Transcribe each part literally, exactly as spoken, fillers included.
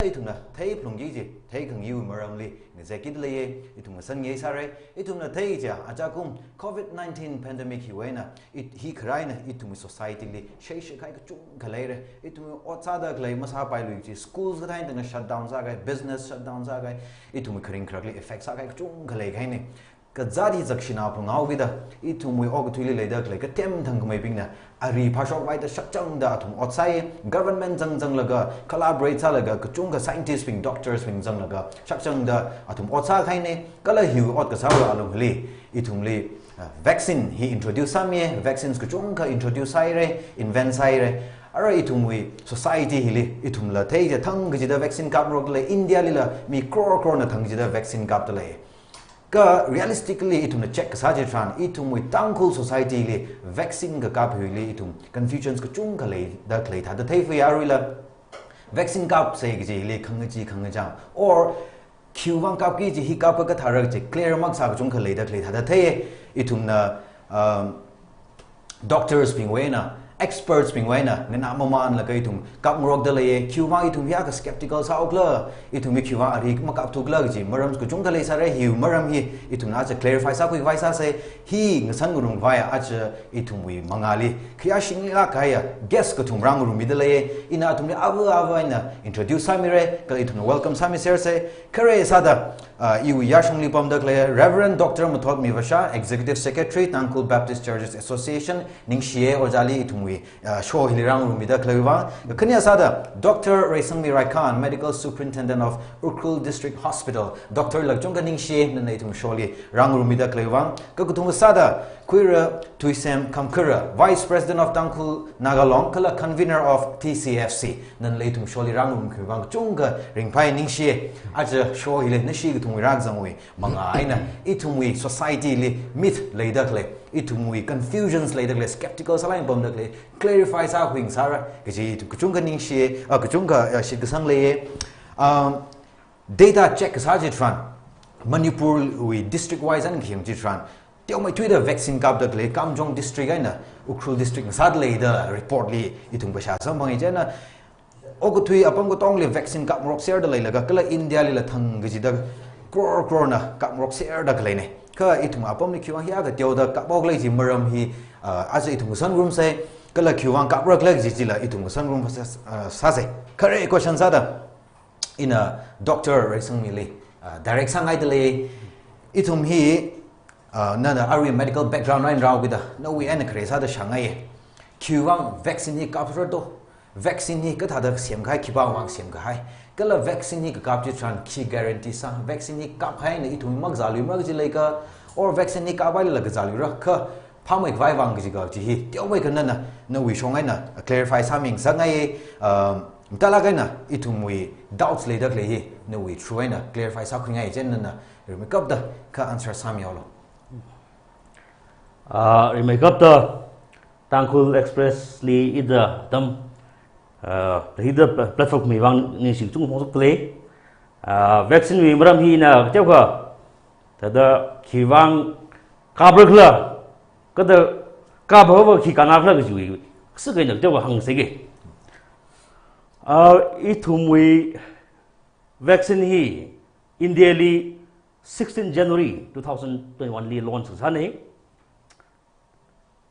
Ithumna theiphalungki kaji, theikhangayiwui maramli ngazekki da leiya, ithum ngasan ngai sāra. Ithumna thei kaja, ajakum covid nineteen pandemic hiwui eina, it, hi kharā eina ithumwui society li shei shei kahai kachungkha leira. Ithumwui ot sāda khalei masāpailui kaji, schools kathāda eina shutdown sākahai, business shutdown sākahai, ithumwui kharing kharakli effect sākahai kachungkha leikahaina. Kazāt hi zakshina phungao kida, ithumwui okathuili leida khalei kathem thangkhameibingna, ari phāshokvaida shakchangda athum ot sāi, government zangzanglaga, collaborate sālaga, kachungkha scientist bing, doctors bing zanglaga, shakchangda athum ot sākahaina, kala hiwui ot kasāwui alungli, ithumli, ah, vaccine hi introduce sāmi, vaccines kachungkha introduce sāhaira, invent sāhaira. Ara ithumwui society hili, ithumla thei kaja thang kachida vaccine kapngarokda lei, India lila mi crore crore na thang kachida vaccine kapda lei. Kha realistically ithumna check kasā chitharan, ithumwui Tangkhul society li vaccine kakap hili ithum confusions kachungkha leida khalei thāda theifui aruila. Vaccine kapsa kajili khangachee khangachang. Or khiwuivang kapki kaji hi kapkha kathara kaji clear mark sā kachungkha leida khalei thāda thei. Ithumna, um, doctors bingwui eina, experts bingwui eina, nganā mamanlaga ithum kapngarokda leiya, khiwuivang ithum hiyākha skeptical sāhaokhala, ithum hi khiwuivang ari makapthu khala kaji, maram kachungkha leisāra, hiwui maram hi ithumna aja clarify sākhuikhavai sāsa, hi ngasan ngarumkhavai aja ithumwui mangāli, khayā shinglāk kahaiya, guest kathum rāngarummida leiya, ina athumli ava ava eina introduce sāmira, kala ithumna welcome sāmisersa, khare sāda, ah, iwui yāshungli pamda khalei Reverend Doctor Mathotmi Vasha, Executive Secretary, Tangkhul Baptist Churches Association, ningshiya ojāli ithumwui, ah, show hili rāngarummida khaleiwui vang. Khaniya sāda Doctor Reisangmi Raikhan, Medical Superintendent of Ukhrul District Hospital. Doctor la kachungkha ningshiya, nana ithum show li rāngarummida khaleiwui vang. Kakathuma sāda Khuira Thuisem Khamkhara, Vice President of Tangkhul Naga Long, kala Convener of T C F C. Nana ithum show li rāngarumkhavai vang kachungkha ringphāi, ningshiya. Aja show hili nashi kathumwui rāzangwui mangā eina, ithumwui society li myth leida khalei, ithumwui confusions leida khalei, skeptical sālāk eina pamda khalei, clarify sākhuingasakra kaji ithum kachungkha ningshiya, ah, kachungkha, ah, shitkasang leiya. Um, data check kasā chitharan, Manipur wui district wise eina khayang chitharan, teomeithuida vaccine kapda khalei Kamjong district eina Ukhrul district ngasāda leida report li ithum kashā samphanga. Chieina okathui apam katongli vaccine kapngarokserda leilaga, kala India lila thang kachida crore crore na kapngarokserda khaleina. Kha ithum apamli khiwuivang hiyākha teoda kaphaokhala kaji maram hi, ah, aja ithum ngasan ngarumsa, kala khiwuivang kaprakhala kaji chila ithum ngasan ngarum sā, ah, sāsa. Khare question sāda, ina Doctor Reisangmili, ah, direct sāngaida lei. Ithum hi, ah, nana arui medical background eina rāhaokida, nawui eina khare sāda shāngaiya. Khiwuivang vaccine hi kaphara do? Vaccine hi kathāda semkahai, khipāwui vang semkahai? Kala vaccine hi kakap chitharan khi guarantee sā? Vaccine hi kaphaina ithum makazāluimara kaji leika? Or vaccine hi kaphailala kazāluira, kha phāmeikhavai vang kaji kaji hi teomeikha nana, nawui shong eina clarify sāmingasakngai, um, mathālāk eina ithumwui doubts leida khalei hi nawui through eina clarify sākhuingai, chieina nana rimeikapta kha answer sāmihaolu. Ah, rimeikapta Tangkhul Express li ida tam, ah, hithāda platform mi vang ningshi kachungkha phongshokda lei. Ah, vaccine wui maram hi ina teokha, thāda khiwuivang kaprakhala, kathāda kaphaowa khi kannakhala kajiwui, sākahaina teokha hāngsa ke. Ah, ithumwui vaccine hi India li sixteen January two thousand twenty-one li launch sāna.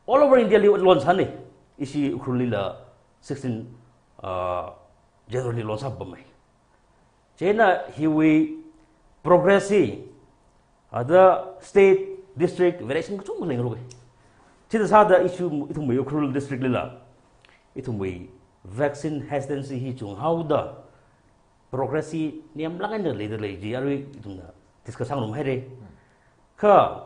All over India li launch sāna. Ishi Ukhrul lila sixteen, uh, January li launch sāpamma. Chieina hiwui progress hi, ada state, district, variation kachungkha leingarok. Chithāda sāda ishi ithumwui Ukhrul district lila, ithumwui vaccine hesitancy hi chunghaoda, progress hi nemlāk eina leida lei kaji arui ithumna discuss sāngarumhaira. Kha,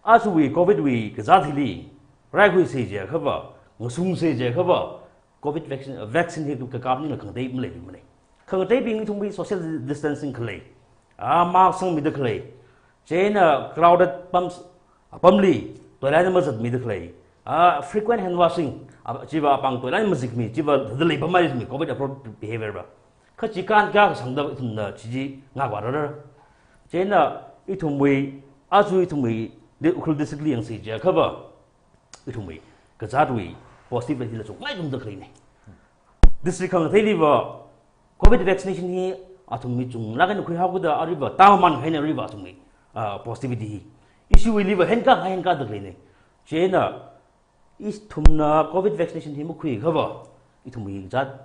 ajawui covid wui kazāt hili, raikhuisa jiakhava, ngasungsa jiakhava, covid vaccine, vaccine hi kakap maningla khangatei maleimana. Khangateibing ithumwui social distancing khalei, ah, mask sangmida khalei, chieina crowded pams, apamli toilet mazatmida khalei, ah, frequent hand washing, ah, chiva apāng toilet mazikmi, chiva thāda leipamhaisāmi, covid appropriate behavior va. Kha chikān kayākha sangda ithumna chi chi ngakvārara. Chieina ithumwui, aja ithumwui, di-, Ukhrul district li yangsa jiakhava, ithumwui kazātwui positive rate hila chungmeithuida khaleina. District khangateiliva COVID vaccination hi athumwui chunglāk eina khuihaokida aruiva tamamān kahaina aruiva athumwui, ah, positivity hi. Ishiwuiliva henkā, henkāda khaleina. Chieina ithumna COVID vaccination hi makhuiakhava, ithumwui kazāt,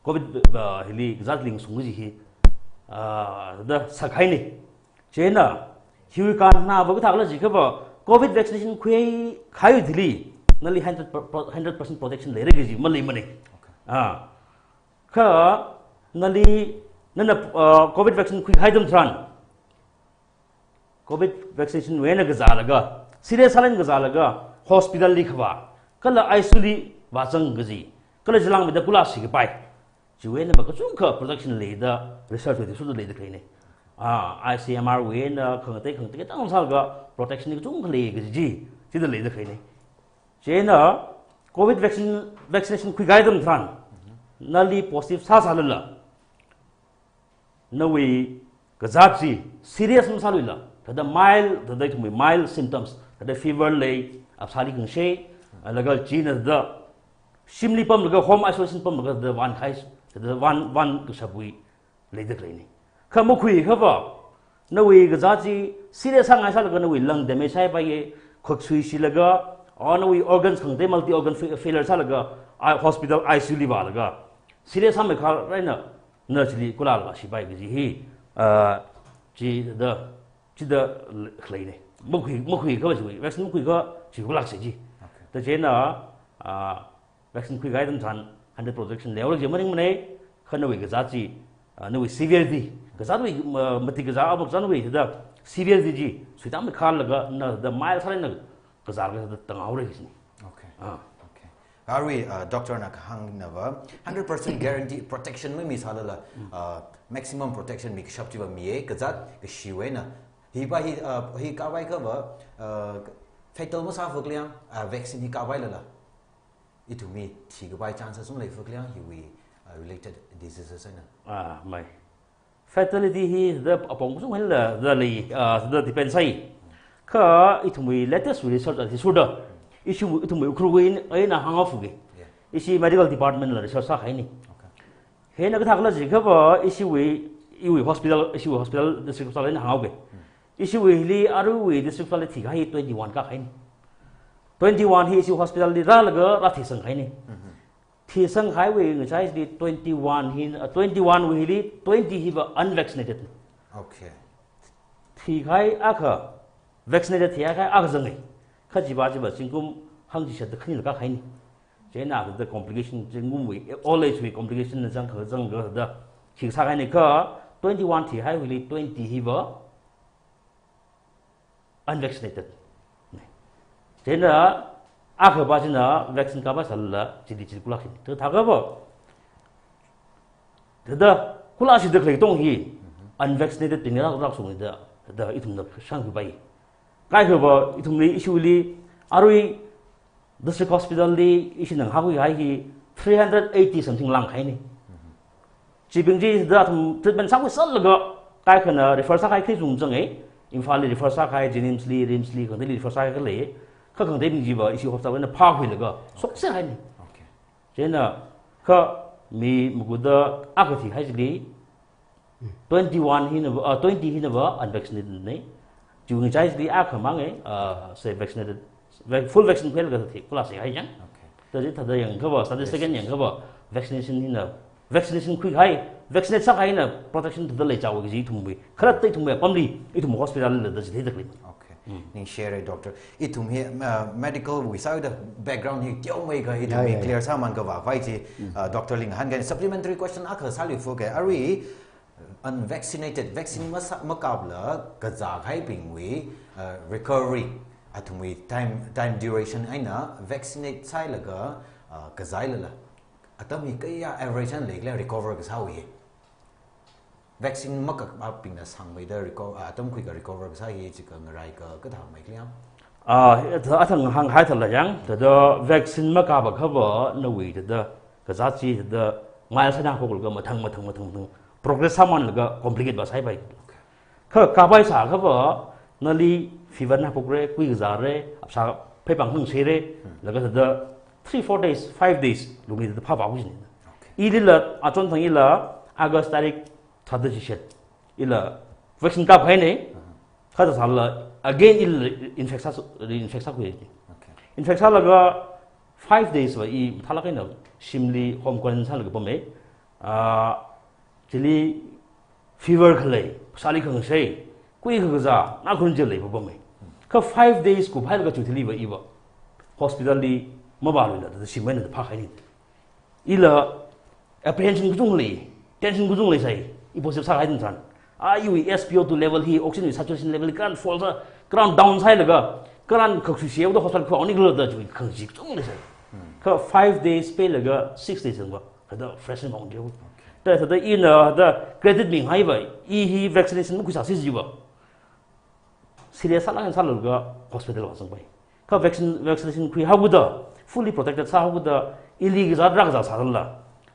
COVID, ah, hili kazāt lingshung kaji hi, ah, da sākahaina. Chieina, hiwui kannava kathākhala jiakhava, COVID vaccination khuikahaiwui thili, nali hundred per, per, hundred percent protection leira kaji maleimana. Okay. Ah. Kha, nali, nana, ah, COVID vaccine khuikahai atam tharan, COVID vaccination wui eina kazālaga, serious sālāk eina kazālaga, hospital li khavā, kala I C U li vāzang kaji, kala chilāngmeida kula shikapai. Chiwui einava kachungkha protection leida, research wui athishurda leida khaleina. Ah, I C M R wui eina khangatei khangatei kathāng sālaga, protection kachungkha lei kaji chi, chida leida khaleina. Chieina, COVID vaccine, vaccination khuikahai atam tharan, nali positive sāsālala, nawui kazāt chi serious masāluila, thāda mild, thāda ithumwui mild symptoms, thāda fever lei, apsāli khangshe, laga chieina thāda shimli pamlaga, home isolation pamlaga, thāda vānkahai, thāda vān, vānkashapwui leida khaleina. Kha makhuiakhava, nawui kazāt chi serious sāngaisālaga nawui lung damage sāpaiya, khut suishilaga, or nawui organs khangatei multi organ fa-, failure sālaga, I-, hospital I C U li vālaga, serious sāmeikharā eina, na chili kula lākshipai kaji hi, ah, chida, chida khaleina. Makhui, makhuiakhava chi, vaccine makhuiakha chi kulāksa ji. Okay. Thāda chieina, ah, vaccine khuikahai atam tharan hundred protection leira kaji maningmana, kha nawui kazāt chi, ah, nawui severity, kazātwui, ah, matik kazā apam kazātwui thāda severity chi suitāmeikharlaga, na thāda mild sālāk eina kazālaga thāda tānghaora kajina. Okay. Ah. Okay. Arui, uh, doctor na kahāngnava, hundred percent guarantee protection mamisālala, uh, maximum protection mikashap chiva miya, kazāt kashiwui eina. Hiva hi, uh, hi kapai akhava, uh, fatal masāfuk liang, uh, vaccine hi kapailala. Ithumwui thikapai chances sum leifuk liang hiwui, uh, related diseases eina. Ah, mai. Fatality hi thāda apong kachungkha eina thāda lei, ah, thāda depend sāi. Kha ithumwui latest research athishurda, ishi ithumwui Ukhrulwui eina hānghaofuka. Yeah. Ishi medical department la research sākahaina. Okay. Hina kathākhala jiakhava, ishiwui, iwui hospital, ishiwui hospital district hospital eina hānghaoka. Hmm. Ishiwuili aruiwui district hospital thikahai twenty-one kākahaina. Twenty-one hi ishi hospital li rālaga rāthisangkahaina. Mhm. Thisangkahaiwui ngachaili twenty-one hi, uh, twenty-one wuili twenty hiva unvaccinated. Okay. Thikahai akha, vaccinated thikahai akha zangngai. Kha chiva chiva zingkum hangchishat da khanila kākahaina. Chieina thāda complication zingkumwui, old age wui complication na zangkha zangkha da khi sākahaina kha twenty-one thikahaiwuili twenty hiva unvaccinated. Chieina, akhava china vaccine kapaisālala, chili chili kulākshi. Thāda thākha va, thāda kulākshida khalei katonga hi, unvaccinated bingna lāk lākshungda, thāda ithumna shānkhuipai. Kaikhava, ithumli, ishiwuili, arui, District Hospital li ishina ngahānkhuikahai hi three hundred eighty something lāngkahaina. Chibing chida athum treatment sākhuiserlaga kaikhana refer sākahai khi zung zangai. Imphal li refer sākahai, JNIMS li, RIMS li, khangateili refer sākahai khalei. Kha khangateibing chiva ishi hospital eina phākhuilaga shokserhaina. Okay. Chieina kha mi makuda akha thikahai chili twenty-one hinava, ah, twenty hinava unvaccinated na. Chiwui ngachaili akhamang e, ah, say vaccinated, vac-, full vaccine khuilaga thi, kula sākahai yang. Okay. Thāda chi thāda yangkhava, statistic eina yangkhava, vaccination hina, vaccination khuikahai, vaccinate sākahaina protection thāda leichaowa kaji ithumwui. Khalatta ithumwui apamli, ithum hospital lila thāda chi theida khalei. Okay. Mm. Ningshire, doctor. Ithum hi, uh, medical wui sāda background hi teomeikha ithum hi clear sāman khavā vai chi, uh, doctor li ngahānkahaina supplementary question akha sāluifuka. Arui unvaccinated, vaccine masā, makapla kazākahaibingwui, uh, recovery, athumwui time, time duration eina vaccinate sāhailaga, uh, kazāhailala, atam hi kayākha average eina leikhala recover kasāwui. Vaccine makapbingna sāngmeida reco-, ah, atam khuiakha recover kasā hi chikha ngaraikha kathāmeikhala? Ah, athang hānghai thāla yang, thāda vaccine makapa akhava nawui thāda kazāt chi thāda mild sāda haophokla mathang, mathang, mathang, mathang progress sāmanlaga complicate vāsāpai. Kha kapai sāakhava nali fever na haophokra, kui kazāra, apsā pheipāng khangsera, laga thāda three, four days, five days lungli thāda phāpā khuisina. Okay. Ilila, achon thang ila, August tarik thirty chishat ila vaccine kaphaina. Kha thāsālala again ila infect sā, reinfect sākhui. Okay. Infect sālaga five days va i mathālāk eina shimli home quarantine sālaga pamma. Ah, chili fever khalei, sāli khangasai, kui khangazā, na khun jilei pamma. Kha five days kuphailaga chithili va i va hospital li mavāluila, thāda shim eina phākhaina. Ila apprehension kachungkha lei, tension kachungkha leisai, i positive sākahai tharan. Ah, iwui S P O two level hi, oxygen saturation level hi, karan fall sā, karan down sāhailaga, karan khaksui shiwui hospital khuini khala da chiwui khangachee kachungkha leisai. Kha five days peilaga six days va, thāda fresh maungdiu. Thāda, thāda ina, thāda credit minghai va, i hi vaccination makhuisāsi jiva. Serious sālāk eina sālaga hospital vāzangpai. Kha vaccine, vaccination khuihaoda, fully protected sāhaoda, ili kazā rākazā sālala,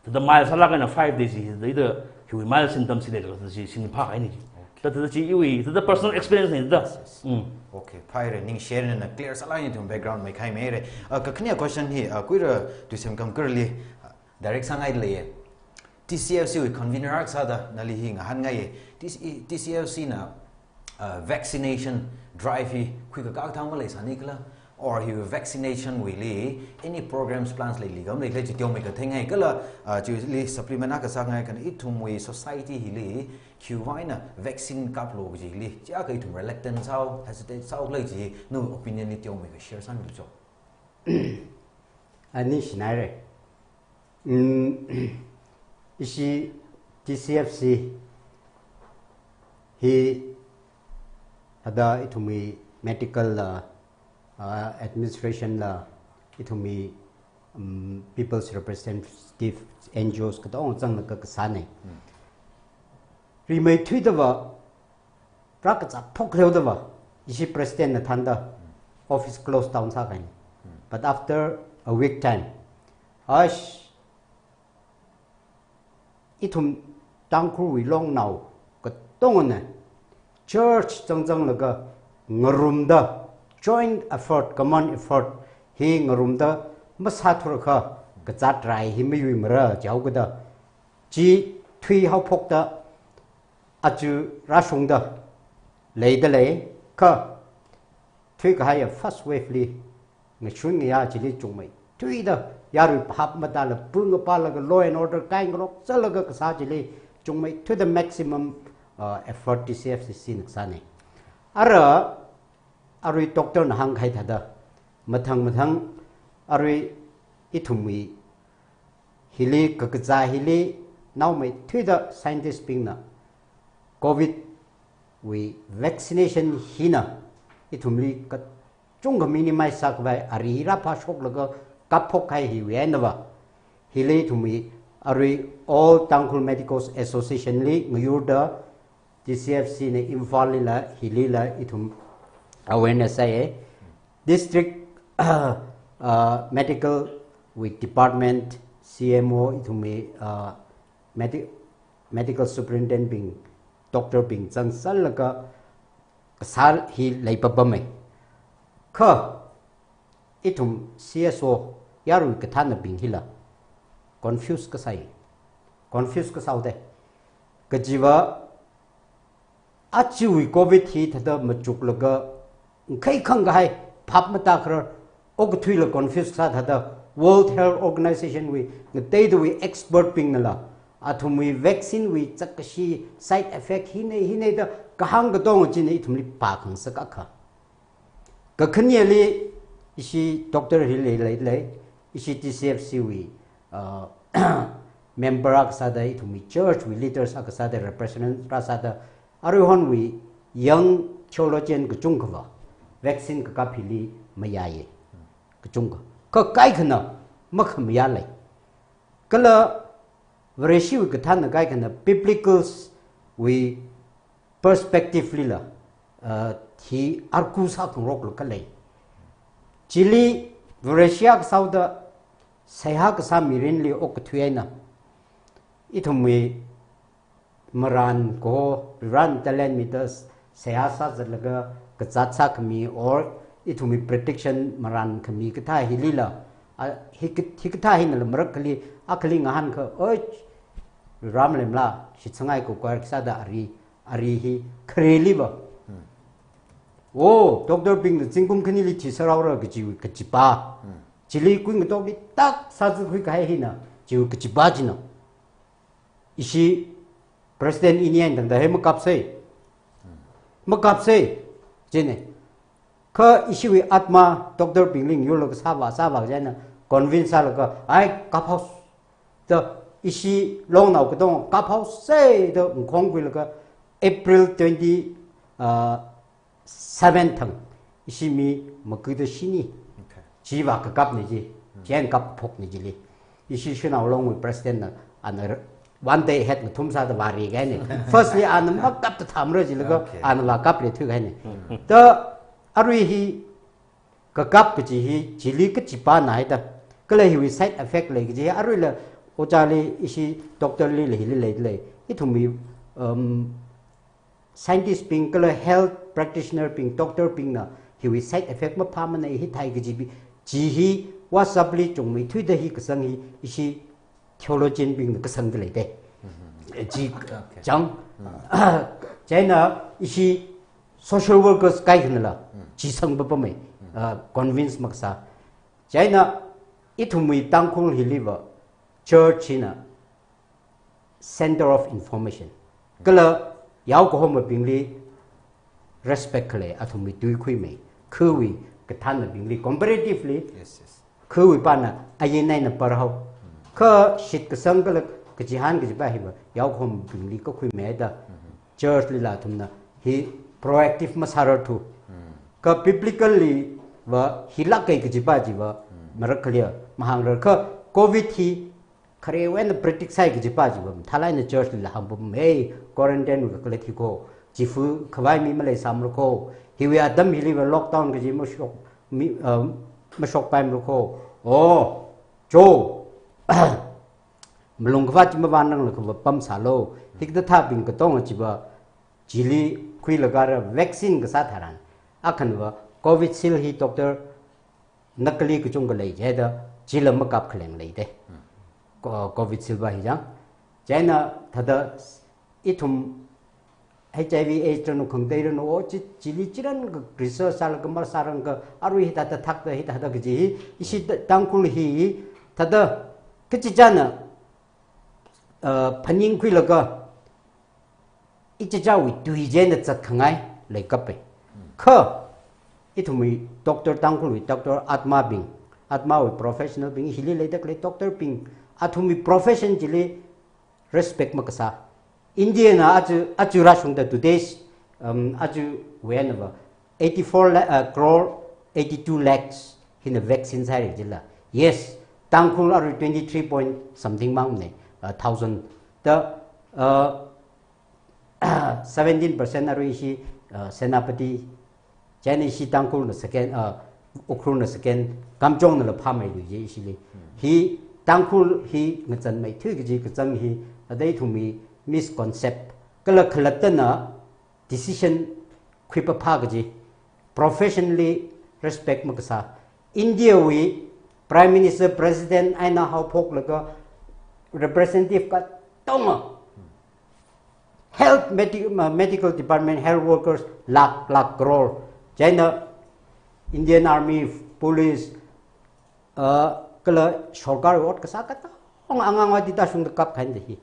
thāda mild sālāk eina five days hi thāda, hiwui mild symptoms hi leilaga thāda chi shim phākhaina chi. Thāda, thāda chi iwui, thāda personal experience na thāda. Mm. Okay, phāhaira, ningshirana, clear sālāk eina ithum background maikhaimara. Ah, kakhane question hi, ah, kuira Tuisem Kamkarli, ah, direct sāngaida leiya. T C F C wui convener akha sāda nali hi ngahānngai. T C, T C F C na, uh, vaccination drive hi khuikakā thang maleisāni khala, or hi vaccination wuili any programs, plans leili khala, leili chi teomeikha theingai khala, uh, chili supplement akha sāngai khan ithumwui society hili khiwuivang eina vaccine kaplu kajili, chiyākha ithum reluctant sāhao, hesitate sāhao khala chi, nawui opinion li teomeikha share sāmilu cho. Ani shinaira. Mm, ishi T C F C hi thāda ithumwui medical la, ah, administration la, ithumwui, mm, people's representative N G Os katonga zanglaga kasāna. Mm. Rimeithuida va, rākazā phok leoda va, ishi president na thānda office close down sākahaina. But after a week time, ash, ithum Tangkhulwui longnao katongana church zangzanglaga ngarumda, joint effort, common effort hi ngarumda masāthurakha kazāt rai hi mayuimara jihaokida, chi thuihaophokda aja rāshungda leida lei, kha thuikahaiya first wave li ngashun ngayā chili chungmeithuida yarui phap matāla pung apalaga law and order kai ngarok zalaga kasā chili chungmeithuida maximum, uh, effort T C F C na kasāna. Ara arui doctor na hāngkahai thāda, mathang mathang arui ithumwui hili kakazā hili naomeithuida scientist bingna covid wui vaccination hina ithumli kachungkha minimize sākhavai, ari rāphāshoklaga kapphok kahai hiwui eina va, hili ithumwui arui All Tangkhul Medical Association li ngayurda T C F C na Imphal lila, hilila ithum awareness sāya. District, uh, medical wui department, C M O, ithumwui, uh, medi-, medical superintendent bing, doctor bing zangzanglaga kasā hi leipapamma. Kha ithum C S O yarui kathānabing hila confuse kasāi. Confuse kasāhaoda. Kajiva ajawui covid hi thāda machuklaga, khaikhang kahai phap matākharar, okathuila confuse sā thāda World Health Organization wui ngateidawui expert bingnala, athumwui vaccine wui zakkashi side effect hina hina da kahāng katonga china ithumli pākhangasak akha. Kakhaneli ishi doctor hi lei lei lei, ishi T C F C wui, uh, member akha sāda, ithumwui church wui leaders akha sāda, representative akha sāda, aruihonwui young theologian kachungkhava vaccine kakap hili mayāya. Kachungkha. Kha kaikhana makhamayā lei. Kala Vareshiwui kathāna kaikhana biblical wui perspective lila, uh, hi argue sākhangarokla khalei. Chili Vareshi akha sāhaoda seihā kasā mirinli okathui eina ithumwui marān kaho, Varena talent mida seihā sāzatlaga kazāt sākhami or ithumwui prediction marān khami kathā hilila, a, hi ka-, hikathā hinala marakhali, akhali ngahānkha, oi, ram lemla, shitsangai ko kwar kisa da ari, ari hi khareli ba. Hmm. Oh, doctor bing da zingkum khanili thi saraura kaji, kaji ba. Hmm. Chili kuingatokli tak sāzakhui kahai hina, chi kaji ba jina. Ishi President Indian dang da he makapsei. Makapsei. Jine. Kha ishiwui atma doctor bingli yurlaga sāva, sāva jana convince sālaga, ai, kaphaos. Da ishi longnao katong kaphaosei da ngkhong kuilaga April twenty, uh, seven thang ishi mi makuda shini. Okay. Chiva kakapni ji, jen kapphokni jili. Ishi Shanao Longwui president na, ana one day ahead ngathum sāda vāri kahaini. Firstly, ana makapta thamra jilaga, okay, ana vākapli thuikahaini. Da arui hi kakap kaji hi, chili kaji ba na haida. Kala hiwui side effect lei kaji hi, aruila ojali ishi doctor li lei, hili lei, lei. Ithumwui, um, scientist bing kala health practitioner bing, doctor bingna hiwui side effect maphāmana hi thai kaji bi, chi hi WhatsApp li chungmeithuida hi kasang hi ishi theologian bingna kasangda leite. Mhm. Chi, okay, chang. Mm. Chieina ishi social workers kaikhanala, mm, chi sangpapamei, mm, uh, convince makasā. Chieina ithumwui Tangkhul hiliva church hina center of information. Kala yaokahomabingli respect khalei athumwui tui khuimei. Khawui kathānnabingli comparatively, yes, yes, khawui pana ayin eina parhao. Kha shitkasang kala kachihān kaji ba hiva yaokahomabingli kakhuimei da. Mhm. Church lila athumna hi proactive masārarthu. Mm. Kha biblically va hilāk kahai kaji ba chiva, mm, marakkhaliya mahāngrar kha covid hi kharewui eina predict sāi kaji ba chiva mathālāk eina church lila hāngpam, hey, quarantine wui kakhalat hi ko, chifa khavai mi maleisāmara ko, hiwui atam hiliva lockdown kaji mashok, mi, uh, mashokpaimara ko. Oh, cho. Malung khavāt chi mavānranglaga va pamsālu. Hikathābing katonga chiva chili khuilaga ra vaccine kasā tharan. Akhanva Covishield hi doctor nakli kachungkha lei jida, chila makap khaleng leite. Hmm. Co-, Covishield va hi jang. Chieina thāda ithum HIV AIDS ranu khangatei ranu, o chi, chili chiranga research sālaga masārangka, arui hithāda thakta, hithāda kaji hi, ishi ta-, Tangkhul hi, thāda kachichāna, uh, phaningkhuilaga, ichichāwui tui chieina zatkhangai leikapai. Kha, ithumwui doctor, Tangkhulwui doctor atma bing, atmawui professional bing, hili leida khalei doctor bing, athumwui profession chili respect makasā. India na aja, aja rāshungda today's, um, ajawui einava eighty-four la-, uh, crore eighty-two lakhs hina vaccine sāhaira jila. Yes, Tangkhul arui twenty-three point something mangmana, uh, thousand. Da, uh, seventeen percent arui ishi, uh, Senapati, chieina ishi Tangkhulna second, uh, Ukhrulna second, Kamjongnala phāmeiluije ishili. Hmm. Hi Tangkhul hi ngazanmeithui kaji kachang hi, athum ithumwui misconcept. Kala khalattana decision khuipaphā kaji, professionally respect makasā. India wui Prime Minister, President eina haophoklaga representative katonga, health, medi-, uh, medical department, health workers, lakh, lakh crore. Chieina Indian Army, Police, uh, kala sorkar ot kasā katonga angangwui tita shungda kapkahai da hi.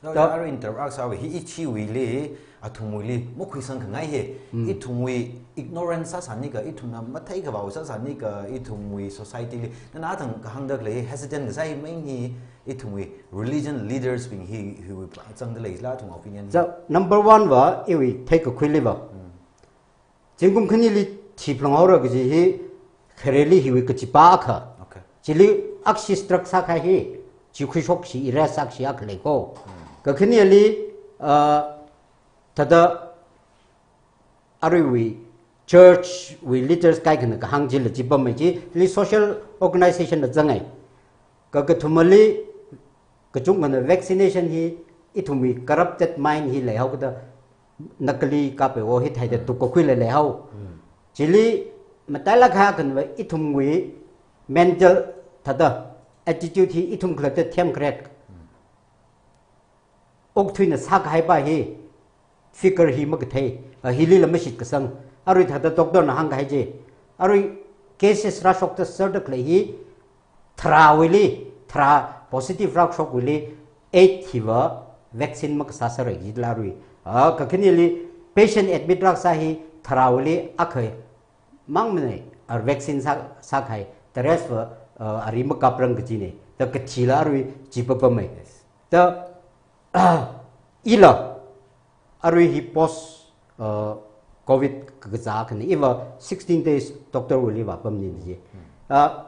No, ta- aru interrupt sāva, hi ichiwuili, athumwuili makhuisangkhangai hi. Hmm. Ithumwui ignorance sāsānika, ithumna matheikhavāwui sāsānika, ithumwui society li. Nana athang kahāngda khalei hesitant kasā hi main hi, ithumwui religion leaders bing hi, hiwui pangzangda leila athum opinion. So, number one va, iwui theikakhuili va. Hmm. Zingkum khanili thiphalunghaora kaji hi khareli hiwui kachipa akha. Okay. Chili akhashi struck sākahai hi, chi khuishokshi, erase sākshi akha leiko. Hmm. Kakhaneli, uh, thāda aruiwui church wui leaders kaikhana kahāng chila chi pamei chi, li social organization la zangai. Kakathumali, kachungkhana vaccination hi, ithumwui corrupted mind hi leihaokada, nakli kape o hithāda, hmm, tukkakhuila leihao. Hmm. Chili matailāk kahai khanva ithumwui mental thāda attitude hi ithum khalatta themkharek. Hmm. Okathuina sākahaipa hi figure hi makathei, ah, hilila mashitkasang. Arui thāda doctor na hāngkahai chi, arui cases rāshokta serda khalei hi tharāwuili, tharā positive rāshokwuili eight hiva vaccine makasā sāra kajila arui. Ah, kakhaneli patient admit rākasā hi tharāwuili akha mang manei, ar vaccine sā, sākahai, the rest va, ah, ari makaprang kajinei. Da kathila arui chi papamei. Da, ila, arui hi post, uh, covid kakazā kani, iva sixteen days doctor wuili vāpamni ji. Uh,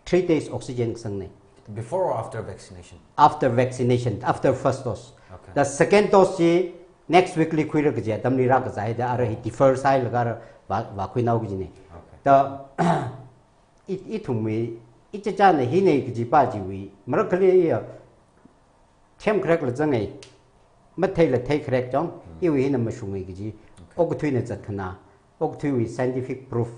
three days oxygen kasangni. Before or after vaccination? After vaccination, after first dose. Okay. The second dose ji next week li khuira kaji atamli rākazā haida, ara hi defer sāhailaga ara vā, vākhuinao kajinei. Okay. Da, i, ithumwui, ichichāna hinei kajipa chiwui, marakali ya, themkharekla zangai, matheila theikharek chong, iwui hina mashungai kaji, okathuina zatkhana, okathuiwui scientific proof,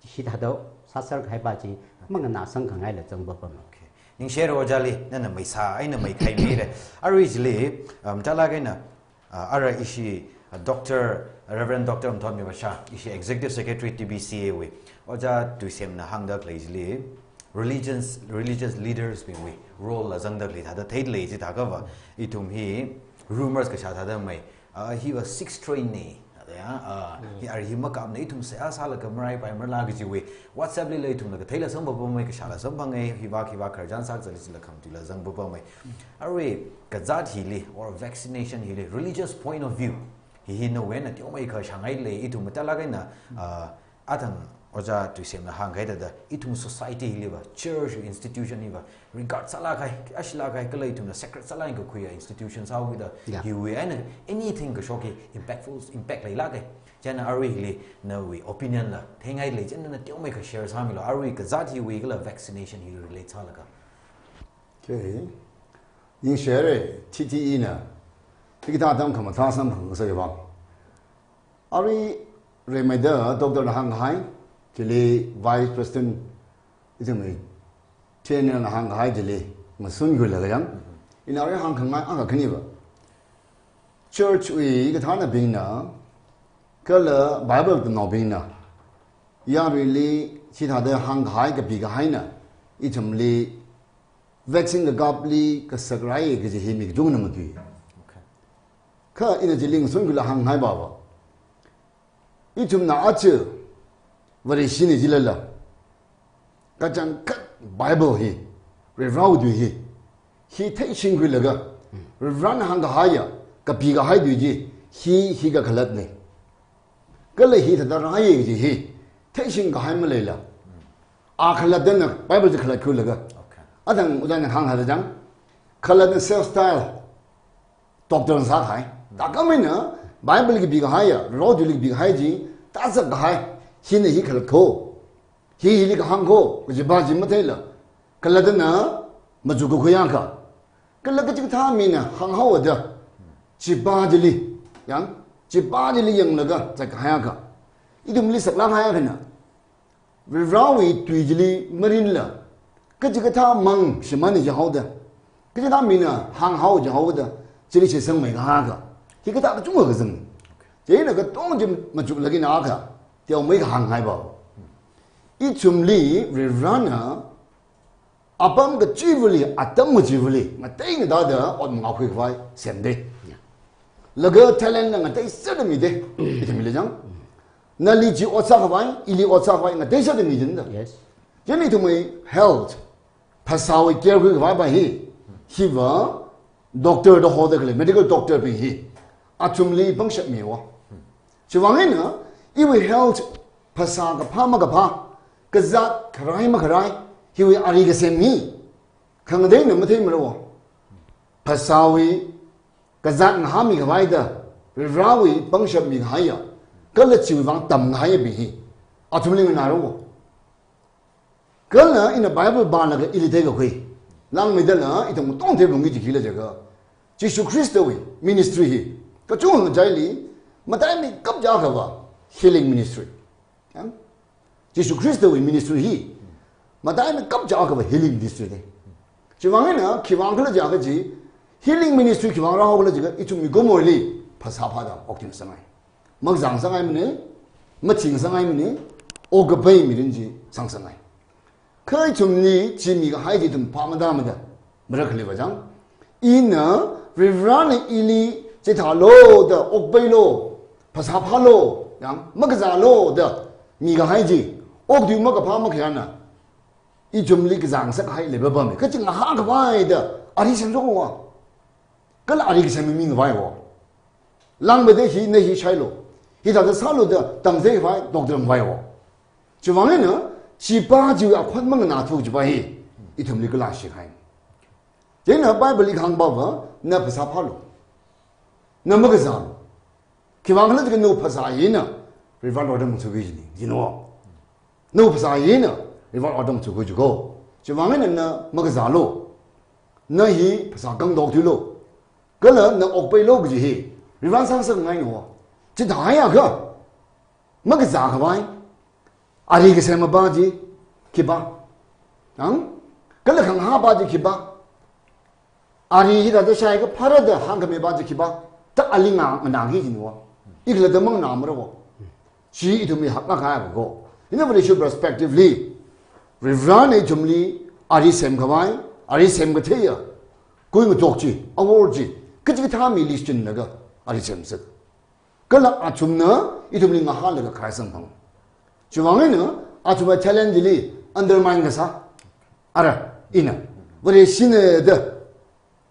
hithāda sāserkahaipa chi, manganāsang khangaila zangpapam. Okay. Ningshire ojāli, nana maisā, eina maikhaimire. Arui chili, um, chala kaina, uh, ara ishi, uh, Doctor, Reverend Doctor Mthotmi Vasha, ishi Executive Secretary T B C A wui. Ojā Tuisemna hāngda khalei chili, religions, religious leaders bingwui role la zangda khalei thāda theida lei chithākhava, ithum hi rumors kashā thāda mai, ah, hiva sixth strain nei, ya, ah, hi ari hi makapna ithum seihā sālaga maraipai marala kajiwui, WhatsApp lila ithumla katheila sampapamei, kashāla samphangei, hiva, hiva khararchan sākazatli chila khamtila zangpapamei. Arui kazat hili, or vaccination hili, religious point of view, hi hi nawui eina teomeikha shāngai lei, ithum matala kaina, ah, athang Ojā Tuisemna hāngkahai thāda, ithum society hiliva, church institution hiva, regard sālākkahai, ashilākkahai, kala ithumna sacred sālāk eina kakhuiya institution sāhaoda, Yeah. hiwui eina anything kashok hi impactful, impact leilākkahai. Chieina arui hili nawui opinion la theingai lei, chieina na teomeikha share sāmilu, arui kazat hiwui kala vaccination hi relate sālaga. Okay. Ningshire, T T E na, hikathā atam khamathā samphang sāya vang. Arui rimeida Doctor na hāngkahai, chili Vice President, ithumwui Chairman na hāngkahai chili, ngasun khuilaga yang, ina arui hāngkhangai akha khaniva. Church wui kathānabingna, kala Bible tamnaobingna, yaruili chithāda hāngkahai kapikahaina, ithumli vaccine kakapli kasak rai kaji hi mi kachungana matui. Okay. Kha ina chili ngasun khuila hāngngaiva va. Ithumna aja Vareshi ni jilala, kachangkhat Bible hi, Varivarāwui tui hi, hi theishingkhuilaga, Varivarāna hāngkahaiya, kapikahai tui chi, hi, hi kakhalatna. Kala hithāda rāya kaji hi, theishingkahai maleila, a khalattana Bible chi khalatkhuilaga. Okay. Athang ojāna hānghaida chang, khalattana self style doctor sākahai. Thākhameina Bible kapikahaiya, Varivarāwui tui kapikahai chi, tāzakkahai, hina hi khalatkho, hi hili kahāngkho, kajipa chi matheila, khalattana machuk kakhuiakha, kala kachikathā mina hānghaoda, chipa chili, yang, chipa chili yanglaga zatkahaiakha, ithumli saklākkahaiakhana, Varivarāwui tui chili marinla, kachikathā mang shimān jihaoda, kachikathā mina hānghao jihaoda, chili shitsangmeikahaiakha, hikathā kachungkha kazang. Chieina katonga chi machuklaga ina akha, teomeikha hāngngaiva. Ithumli Varivarāna apam kachivali, atam kachivali, ngateingatā da ot mangakhui khavai semda. Yeah. Laga talent la ngateisāda mida, ithumli chang. Nali chi ot sākhavai, ili ot sākhavai, ngateisāda mijinda. Yes. Chieina ithumwui health, phasāwui care khuikhavaipa hi, hiva doctor da hoda khalei, medical doctor bing hi, athumli pangshap miwa. Chiwuivang eina, iwui health, phasā kaphā makaphā, kazat kharai makharai, hiwui ari kasem hi, khangateina matheimara va. Phasāwui kazat ngahānmikhavai da, Varivarāwui pangshap mikahaiya, kala chiwuivang tamkahaiya bing hi, athumli nganāra va. Kala ina Bible pālaga ili theikakhui, langmeidala ithum tong theiphalungki chi khila jiakha, Jishu Khristawui ministry hi, kachungkha ngachaili, mataimeikap jiakhava healing ministry. Yang? Jishu Khristawui ministry hi, mataimeikap jiakhava healing ministry ne. Chiwuivang eina, khiwuivang khala jiakha chi, Healing ministry khiwuivang rāhaokhala jiakha, ithum mikumoili phasā phāda okthuisangngai. Makazāngasakngaimana, machisangngaimana, okkapai mirin chi sangsangngai. Kha ithumli chi mikahai chi ithum phā matāmada, mara khaliva chang. Ina, Varivarana ili chithālu da, okpailu, phasā phālu, yang, makazālu da mikahai chi, okthui makaphā makhayāna, ithumli kazāngasakhai leipapama. Kha chi ngahānkhavai da, ari semshokhaowa. Kala ari kasem mingavaihaowa. Langmeida hi, na hi shailu, hithāda sālu da tamchitheikhavai doctor ngavaihaowa. Chiwuivang eina, chipa chiwui akhon manganāthu chipa hi, ithumli kala shikahai. Chieina Bible li kahāngpava, na phasā phālu, na makazālu. Khiwuivang khala jiakha nawui phasā hina Varivarali otram ngathāki kajina, jina. Nawui phasā hina Varivarali otram ngathāki kaji ko. Chiwuivang eina na makazālu, na hi phasā kangda okthuilu, kala na okpailu kaji hi Varivarana sāngasakngaina. Chithāhaiakha, makazākhavai, ari kasem pa chi khipā, ang, kala khangahā pa chi khipā, ari hithāda shaiakha phāra da hāngkhami pa chi khipā, da ali nganāki kajina. I khalatta manganāmara ko. Chi ithumli hakngakhaiva ko. Ina Vareshina perspective li, Varivarana ithumli ari semkhavai, ari semkatheiya, kuingatok chi, awor chi, kachikathā mili shichinlaga ari semsak. Kala athumna ithumli ngahānlaga khaisang phang. Chiwuivang eina athumwui talent chili undermine kasā, ara, ina, Vareshina da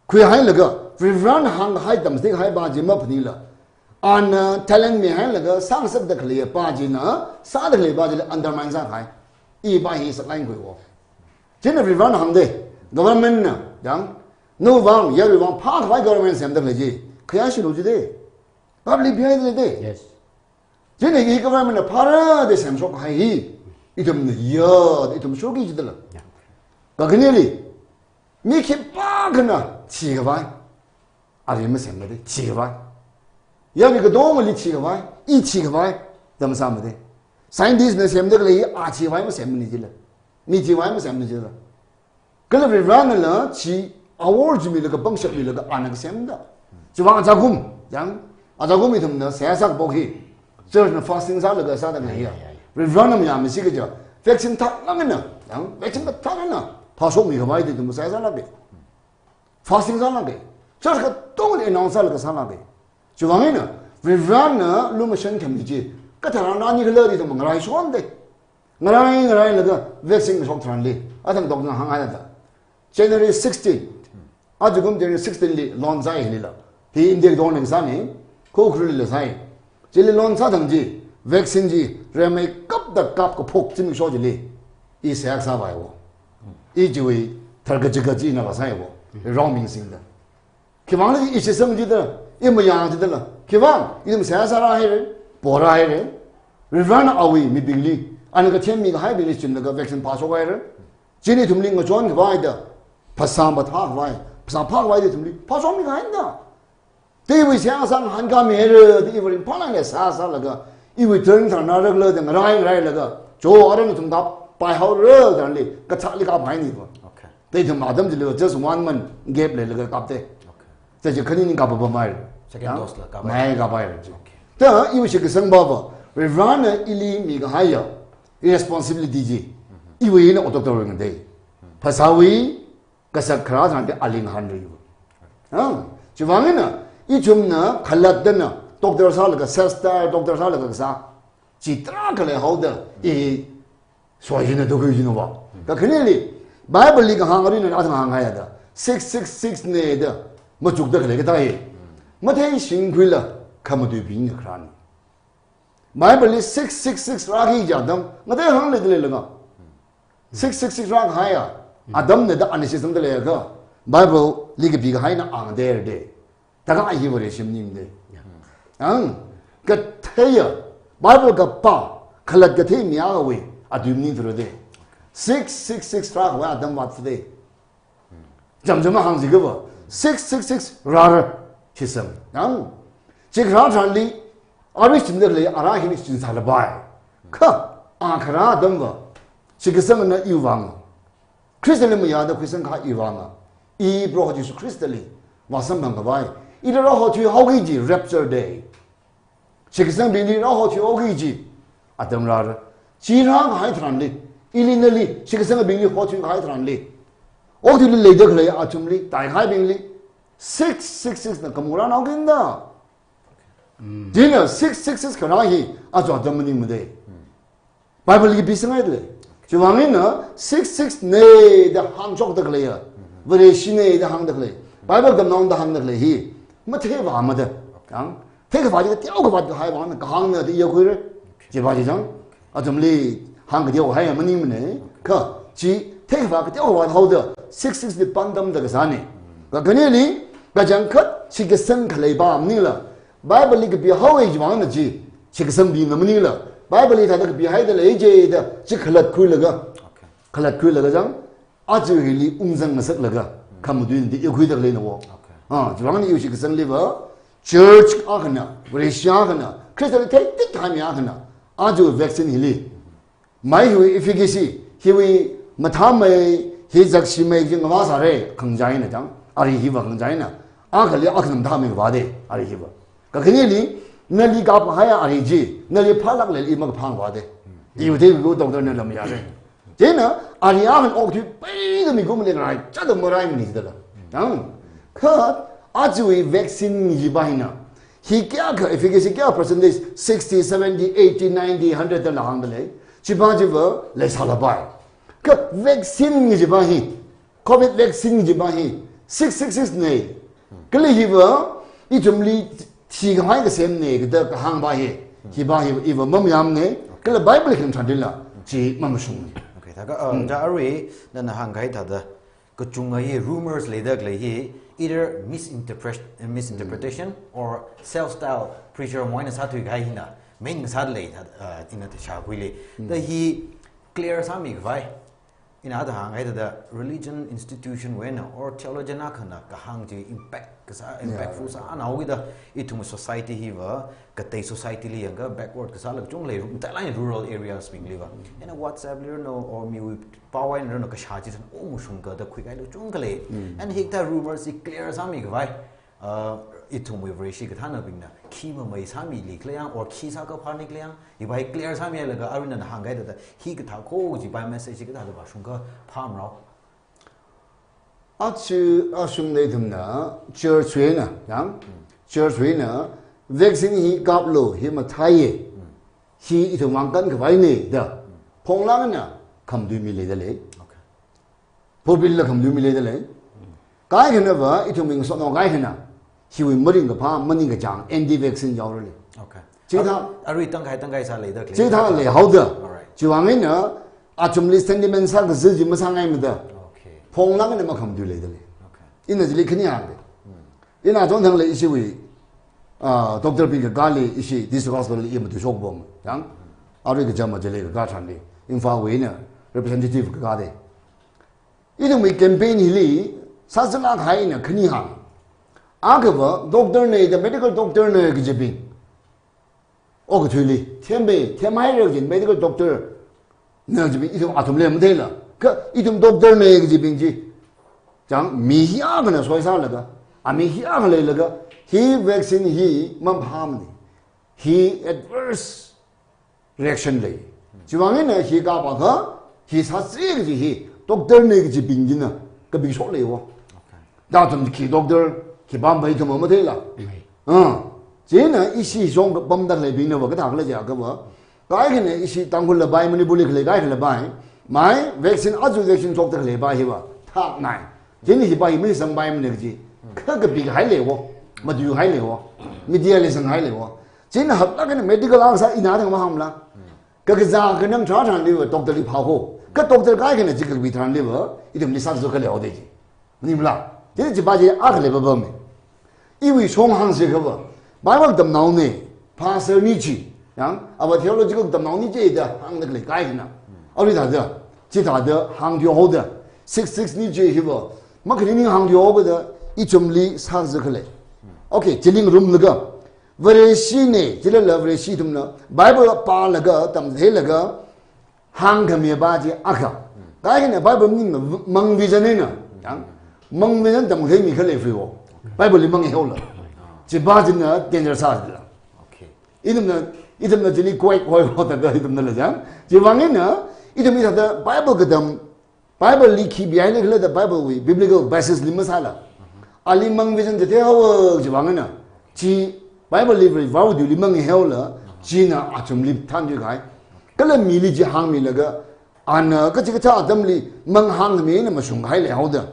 khuihailaga, Varivarana hānghai tamchitheikahai pa chi maphanila, ana talent mihailaga sāngasakda khalei pa china sāda khalei pa chili undermine sākahai. I pa hi saklāk eina khuihaowa. Chieina Varivarana hāngda, government na, yang, nawui vang, yaruiwui vang phākhavai government semda khalei chi, khayāshilu jida, public bihaida leida. Yes. Chieina hi government na phāra da semshokkahai hi, ithumna ya, ithum shoki jidala. Yeah. Kakhaneli, mi khipākhana thikhavai, ari masemda, thikhavai. Yarui katongali thikhavai, i thikhavai, da masāmada. Scientist na semda khalei hi a thikhavai masemna jila, mi thikhavai masemna jila. Kala Varivaranala chi awor chi milaga, pangshap milaga ana kasemda. Chiwuivang ajakum, yang, ajakum ithumna seihā sākaphok hi, church na fasting sālaga sāda khalei hi. Yeah, yeah, yeah. Varivarana mayāmisi kaja, vaccine thālāk eina, yang, vaccine kathālāk eina phāshokmikhavai da ithum seihā sālāka. Fasting sālāka. Church katongli announce sālaga sālāka. Chiwuivang eina, Varivarana lumashan khami chi katharan anikhala da ithum ngaraishonda. Ngarai, ngarailaga vaccine kashok tharanli, athang doctor na hānghaida, January sixteen, ajakum January sixteen li launch sāi hilila. Hi India katongli sāna, Ukhrulli sāi. Chili launch sāthang chi, vaccine chi rimeikapta kap kaphok zimiksho chili, i seihā sāvaihaowa. I chiwui tharkachika chi ina vāsāihaowa. Rongming singda. Khiwuivang khala i shitsang jida, i mayā jidala. Khiwuivang, ithum seihā sārāhaira, porāhaira. Varivarana awui mibingli, ana kathem mikahaibingli shichinlaga vaccine phāshokhaira. Chieina ithumli ngachonkhavai da, phasā mathākhavai, phasā phākhavai da ithumli phāshokmikahai da. Da iwui seihā sāngahānkāmihaira da iwui ringphālāk eina seihā sālaga, iwui turn tharan rākhala da ngarai ngarailaga, cho, ara nathum kap paihaora da tharanli, kathāli kaphaina va. Okay. Da ithum atam chili just one month gap leilaga kapta. Okay. Da chi khani ni kapapamhaira. Second dose la kaphaira. Mai kaphaira chi. Okay. Da iwui shitkasang pava, Varivarana ili mikahaiya, i responsibility chi, iwui eina otdok tharan ngatei. Phasāwui kasak kharā tharan te ali ngahānra iva. Ah, chiwuivang eina, ithumna khalattana doctor sālaga, sister doctor sālaga kasā chi tarākha leihaoda, i soyina da khuijina va. Kakhaneli, Bible li kahāng aruina athang hānghaida, six six six na da machukda khalei kathā hi, matheishingkhuila khamatuibingna kharāna. Bible li six six six rāki kaji atam, ngatei hāngli da leilanga. Six six six rākahaiya atamna da ana shitsangda leiakha, Bible li kapikahaina ang der de. Taka ahi Vareshi maningde. Ang, katheiya, Bible kapā, khalat kathei mi akhawui atui maningthura de. Six six six rākahai atam vātsa de. Chānjam hāngsi kava, six six six rāra, shitsang. Yang, chikha tharanli, arui shichinda khalei ara hili shichin sālapai. Kha, a kharā atam va, shitkasangna iwui vang, Khristali mayāda khuisangkahai iwui vang, i Proho Jesu Khristali vāsamphang khavai. Ili rāhothui haoki kaji rapture day. Shitkasangbingli rāhothui haoki kaji atam rāra. Chi rākahai tharanli, ili nali, shitkasangbingli hothui kahai tharanli, okathuili leida khalei athumli, taikahaibingli, six six six na kamu rānao kinda. China six six six kharā hi aja atam maningmade. Bible li kapi sāngaile. Chiwuivang eina six six ne da hāngshokda khalei ya, Vareshi ne da hāngda khalei, Bible tamnao da hāngda khalei hi matheivāmada. Yang, theikhavā chi kateokha vātkahai vang eina kahāngna da yākhuira. Chiva chi chang, athumli hāngkateokahai maningmane. Kha chi theikhavā kateokha vāthaoda six six li pāngtamda kasāne. Kakhaneli, kachangkhat shitkasan khalei pa maningla, Bible li kapihaowa chiwuivang eina chi, shitkasangbingna maningla, Bible li thāda kapihaida lei jida chi khalatkhuilaga, khalatkhuilaga chang, aja hili ungzang ngasaklaga, khamatui eina yākhuida khaleina wo. Ah, chiwuivang eina iwui shitkasangliva, church akhana, Vareshi akhana, Christian theikthāmi akhana, aja vaccine hili, mai hiwui efficacy, hiwui mathāmei, hi zakshimei chi ngavā sāra, khangachā eina chang, ari hiva khangachā eina, akhali akhana mathāmei kavāde, ari hiva. Kakhaneli, nali kaphāhaiya ari chi, nali phālāk leili makaphā kavāde. Iwui theiku doctor na lam yāra. China, ari akhana okathui peida mikumo lei ngaraichāda maraimane jidala. Yang, kha, ajawui vaccine chipa hina, hi kayākha efficacy kayā percentage, sixty, seventy, eighty, ninety, hundred da la hāngda lei. Chipa chiva leisālapai. Kha vaccine chipa hi, covid vaccine chipa hi, six six six ne. Kala hiva, ithumli thikahai kasemne, kada kahāngpa hi. Hipa hi, iva mamayāmane. Kala Bible khangachān thila, chi mamashungne. Okay, thākha, uh, ja arui, nana hāngkahai thāda, kachungkha hi rumors leida khalei hi, either misinterpret-, misinterpretation or self-style preacher moina sāthuikahai hina, main sāda lei thāda, uh, ina thāshākhuile. Da hi clear sāmi khavai, ina thāda hāngkahai thāda religion institution wui eina or theologian akhana kahāng chi impact kasā, impactful sānao kida ithum society hiva, katei society li yangakha backward kasāla kachungkha lei, ru-, matailāk eina rural areas bingliva. Ina WhatsApp li rāno or miwui pao eina rāno kashā chitharan, oh, mashungkha da khuikahai kachungkha lei. And hikathā rumors chi clear sāmi khavai, uh, ithumwui Vareshi kathānabingna khi mamei sāmili khala yang, or khi sākaphāni khala yang, hipa hi clear sāmihailaga, arui nana hāngkahai thāda, hikathā kho chipa message hikathāda vāshungkaphā marao. Aja, ashungda ithumna, church wui eina, yang? Church wui eina, vaccine hi kaplu, hi mathāiya. Hi ithum vang kankhavai ne, da. Phonglāk eina, khamatui mi leida lei. Okay. Pulpit la khamatui mi leida lei. Kaikhanava, ithum ningsono kaikhana, hiwui maringkaphā, maningkachāng, anti-vaccine yaorale. Okay. Chithā, ar-, arui tangkhai tangkhai sā leida khalei. Chithā leihaoda. Alright. Chiwuivang eina, athumli sentiment sākazi chi masāngaimada. Okay. Phonglāk eina makhamatui leida lei. Okay. Ina chili khani hāngde. Ina chonthang lei ishiwui, ah, doctor bing kakāli ishi District Hospital li i matuishok pong. Yang, arui kachama chili kakā tharanli, Imphal wui eina representative kakāde. Ithumwui campaign hili, sāzanglāk haina khani hāng. Akhava doctor ne da medical doctor ne kajibing, okathuili themmi, themhaira kajin medical doctor na kajibing ithum athumli matheila. Kha ithum doctor ne kajibing chi, chang, mi hiyākhana soisālaga, ami hiyākha leilaga, hi vaccine hi maphāmane. Hi adverse reaction lei. Chiwuivang eina hi kapakha, hi sāsi kaji hi, doctor ne kajibing china, kapi shok lei wo. Okay. Da athum khi doctor, khipā mei ithum matheila. Mei. Ah, china ishi shong pamda khaleibingnava kathā khala jiakhava, kaikhana ishi Tangkhul lapai, Manipur li khalei kaikha lapai, mai vaccine, aja vaccine shokda khaleipa hiva, thaknai. China hipa hi masampai mane kaji, kha kapikahai lei wo, matuihai lei wo, media li sanghai lei wo. China haklāk eina medical akha sā ina thang mahāngla. Kakazā kanang tharan tharanliva doctor li phākho. Kha doctor kaikhana chi kapi tharanliva, ithumli sāzuk khalei haode chi. Maningmala? China chipa chi akha leipa pame. Iwui shong hāngsi khava, Bible tamnaone, pastor ni chi, yang, ava theological tamnaoni chi da hāngda khalei kaikhana. Arui thāda, chithāda hāngthui haoda, six six ni chi hiva, makhani ni hāngthui haoda, ithumli sāzuk khalei. Okay, chili ngarumlaga, Vareshi ne, chilala Vareshi ithumna, Bible pālaga, tamtheilaga, hāngkhamipa chi akha. Kaikhana Bible maningla mangvision eina, yang, mangvision tamtheimi khalei free wo. Bible li manghaola. Chiva china danger sāla. Okay. Ithumna, ithumna chili kwai kwai ho ta ithumna la jang. Chiwuivang eina, ithum ithada Bible katam, Bible li khi behind khala da Bible wui biblical basis li masāla. Ali mang vision chithei haowa chiwuivang eina. Chi Bible li Varewui tuili manghaola, china athumli thanjui kahai. Kala mili chi hāngmilaga, ana kachikathā atamli mang hāngmina mashung kahai leihaoda.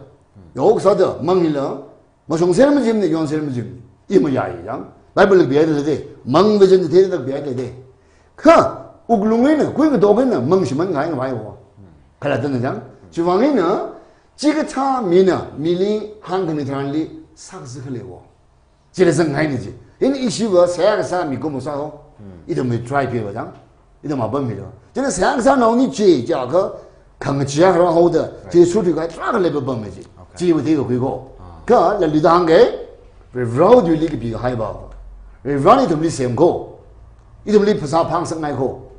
Yao sāda, manghila, mashungser majimana, yonser majimana. I mayāi jang. Bible li behind leide, mang vision chithei da behind leide. Kha, wuklung eina, khui katok eina, mang shimān kahai ngavai wo. Kala tana jang. Chiwuivang eina, chikathā mina, mili hāngkhami tharanli, sākazā khalei wo. Chila zangngaina chi. Hina ishiva seihā kasā mikumo sāho. Ithumwui tribe hiva jang. Ithum apam hiva. China seihā kasānao ni chi, chiakha, khangachee kharā haoda, chi suthui kahai tarākha leiva apam chi. Okay. Chiva thei kakhui ko. Ah. Kha, lali da hāngkei, Varewui tuili kapi kahaiva. Varena ithumli sem ko. Ithumli phasā phāngasakngai ko.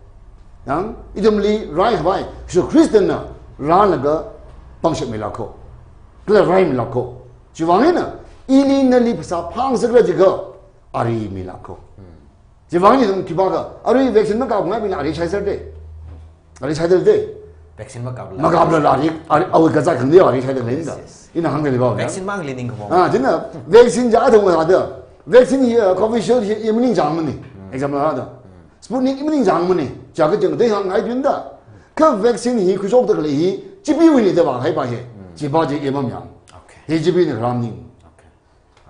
Yang, ithumli rai khavai, Jishu Khristana rālaga pangshap mila ko. Kala rai mila ko. Chiwuivang eina, ili nali phasā phāngasakra jiakha, ari mila ko. Chiwuivang eina ithum khipākha, arui vaccine makapngai mina ari shaiser de. Ari shaider de. Vaccine makapla. Makapla la ari, ari, awui kazat khangdi ari shaider lei da. Yes, yes. Ina hāngda leiva. Vaccine mang li ning kamo. Ah, china vaccine ja athum da. Vaccine hi, uh, Covishield hi, i maningchāngmana. Example da. Sputnik i maningchāngmana. Chiakha chang dei hāngngai tui da. Kha vaccine hi khuishokda khalei hi, chipeewuina da vāhaipa hi. Chiva chi i mamayang. Okay. Hi chipeena kharam ning. Okay.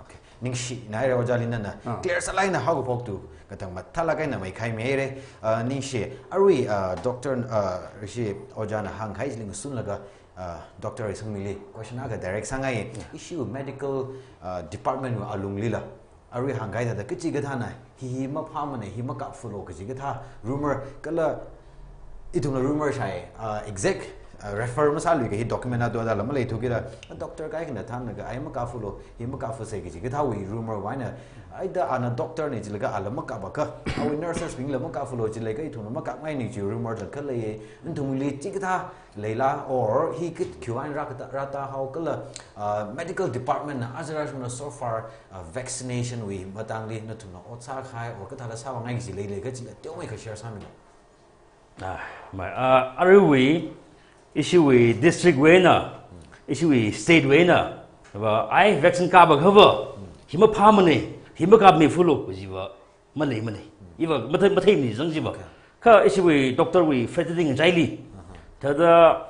Okay. Ningshina haira ojali nana. Ah. Clear sālāk eina haokaphok tu. Kathang mathālāk eina maikhaimi haira. Uh, ningshi, arui, uh, doctor, uh, ishi ojana hāngkahai chili ngasunlaga, uh, doctor Reisangmili question akha direct sāngai. Yeah. Ishiwui medical, uh, department wui alunglila. Arui hāngkahai thāda kachikathāna, hi hi maphāmana, hi makapfalo kachikathā, rumor, kala ithumla rumor shāi, uh, exact, uh, refer masāluika hi document ato adala maleithuki da, doctor kaikhana thanlaga, ai makapfalo, hi makapfasei kachikathāwui rumor wui eina, ai da ana doctor na jilaga ala makapakha, awui nurses bingla makapfalo jilaga ithumla makapngaina chi rumor da khalei, nathumli chikathā leila, or hi kit khiwui eina rākata, rātahao kala, uh, medical department na, aja rāshungna so far, uh, vaccination wui matangli nathumna ot sākahai, or kathāda sāvāngai kaji leilei kachila teomeikha share sāmilu. Ah, mai, ah, aruiwui, ishiwui district wui eina, ishiwui state wui eina, va, ai vaccine kapakhava, hi maphāmana, hi makapmifulo, kajiva, maleimana. Iva mathei, matheimana jang jiva. Okay. Kha ishiwui doctor wui faith-ing chaili. Aha. Thāda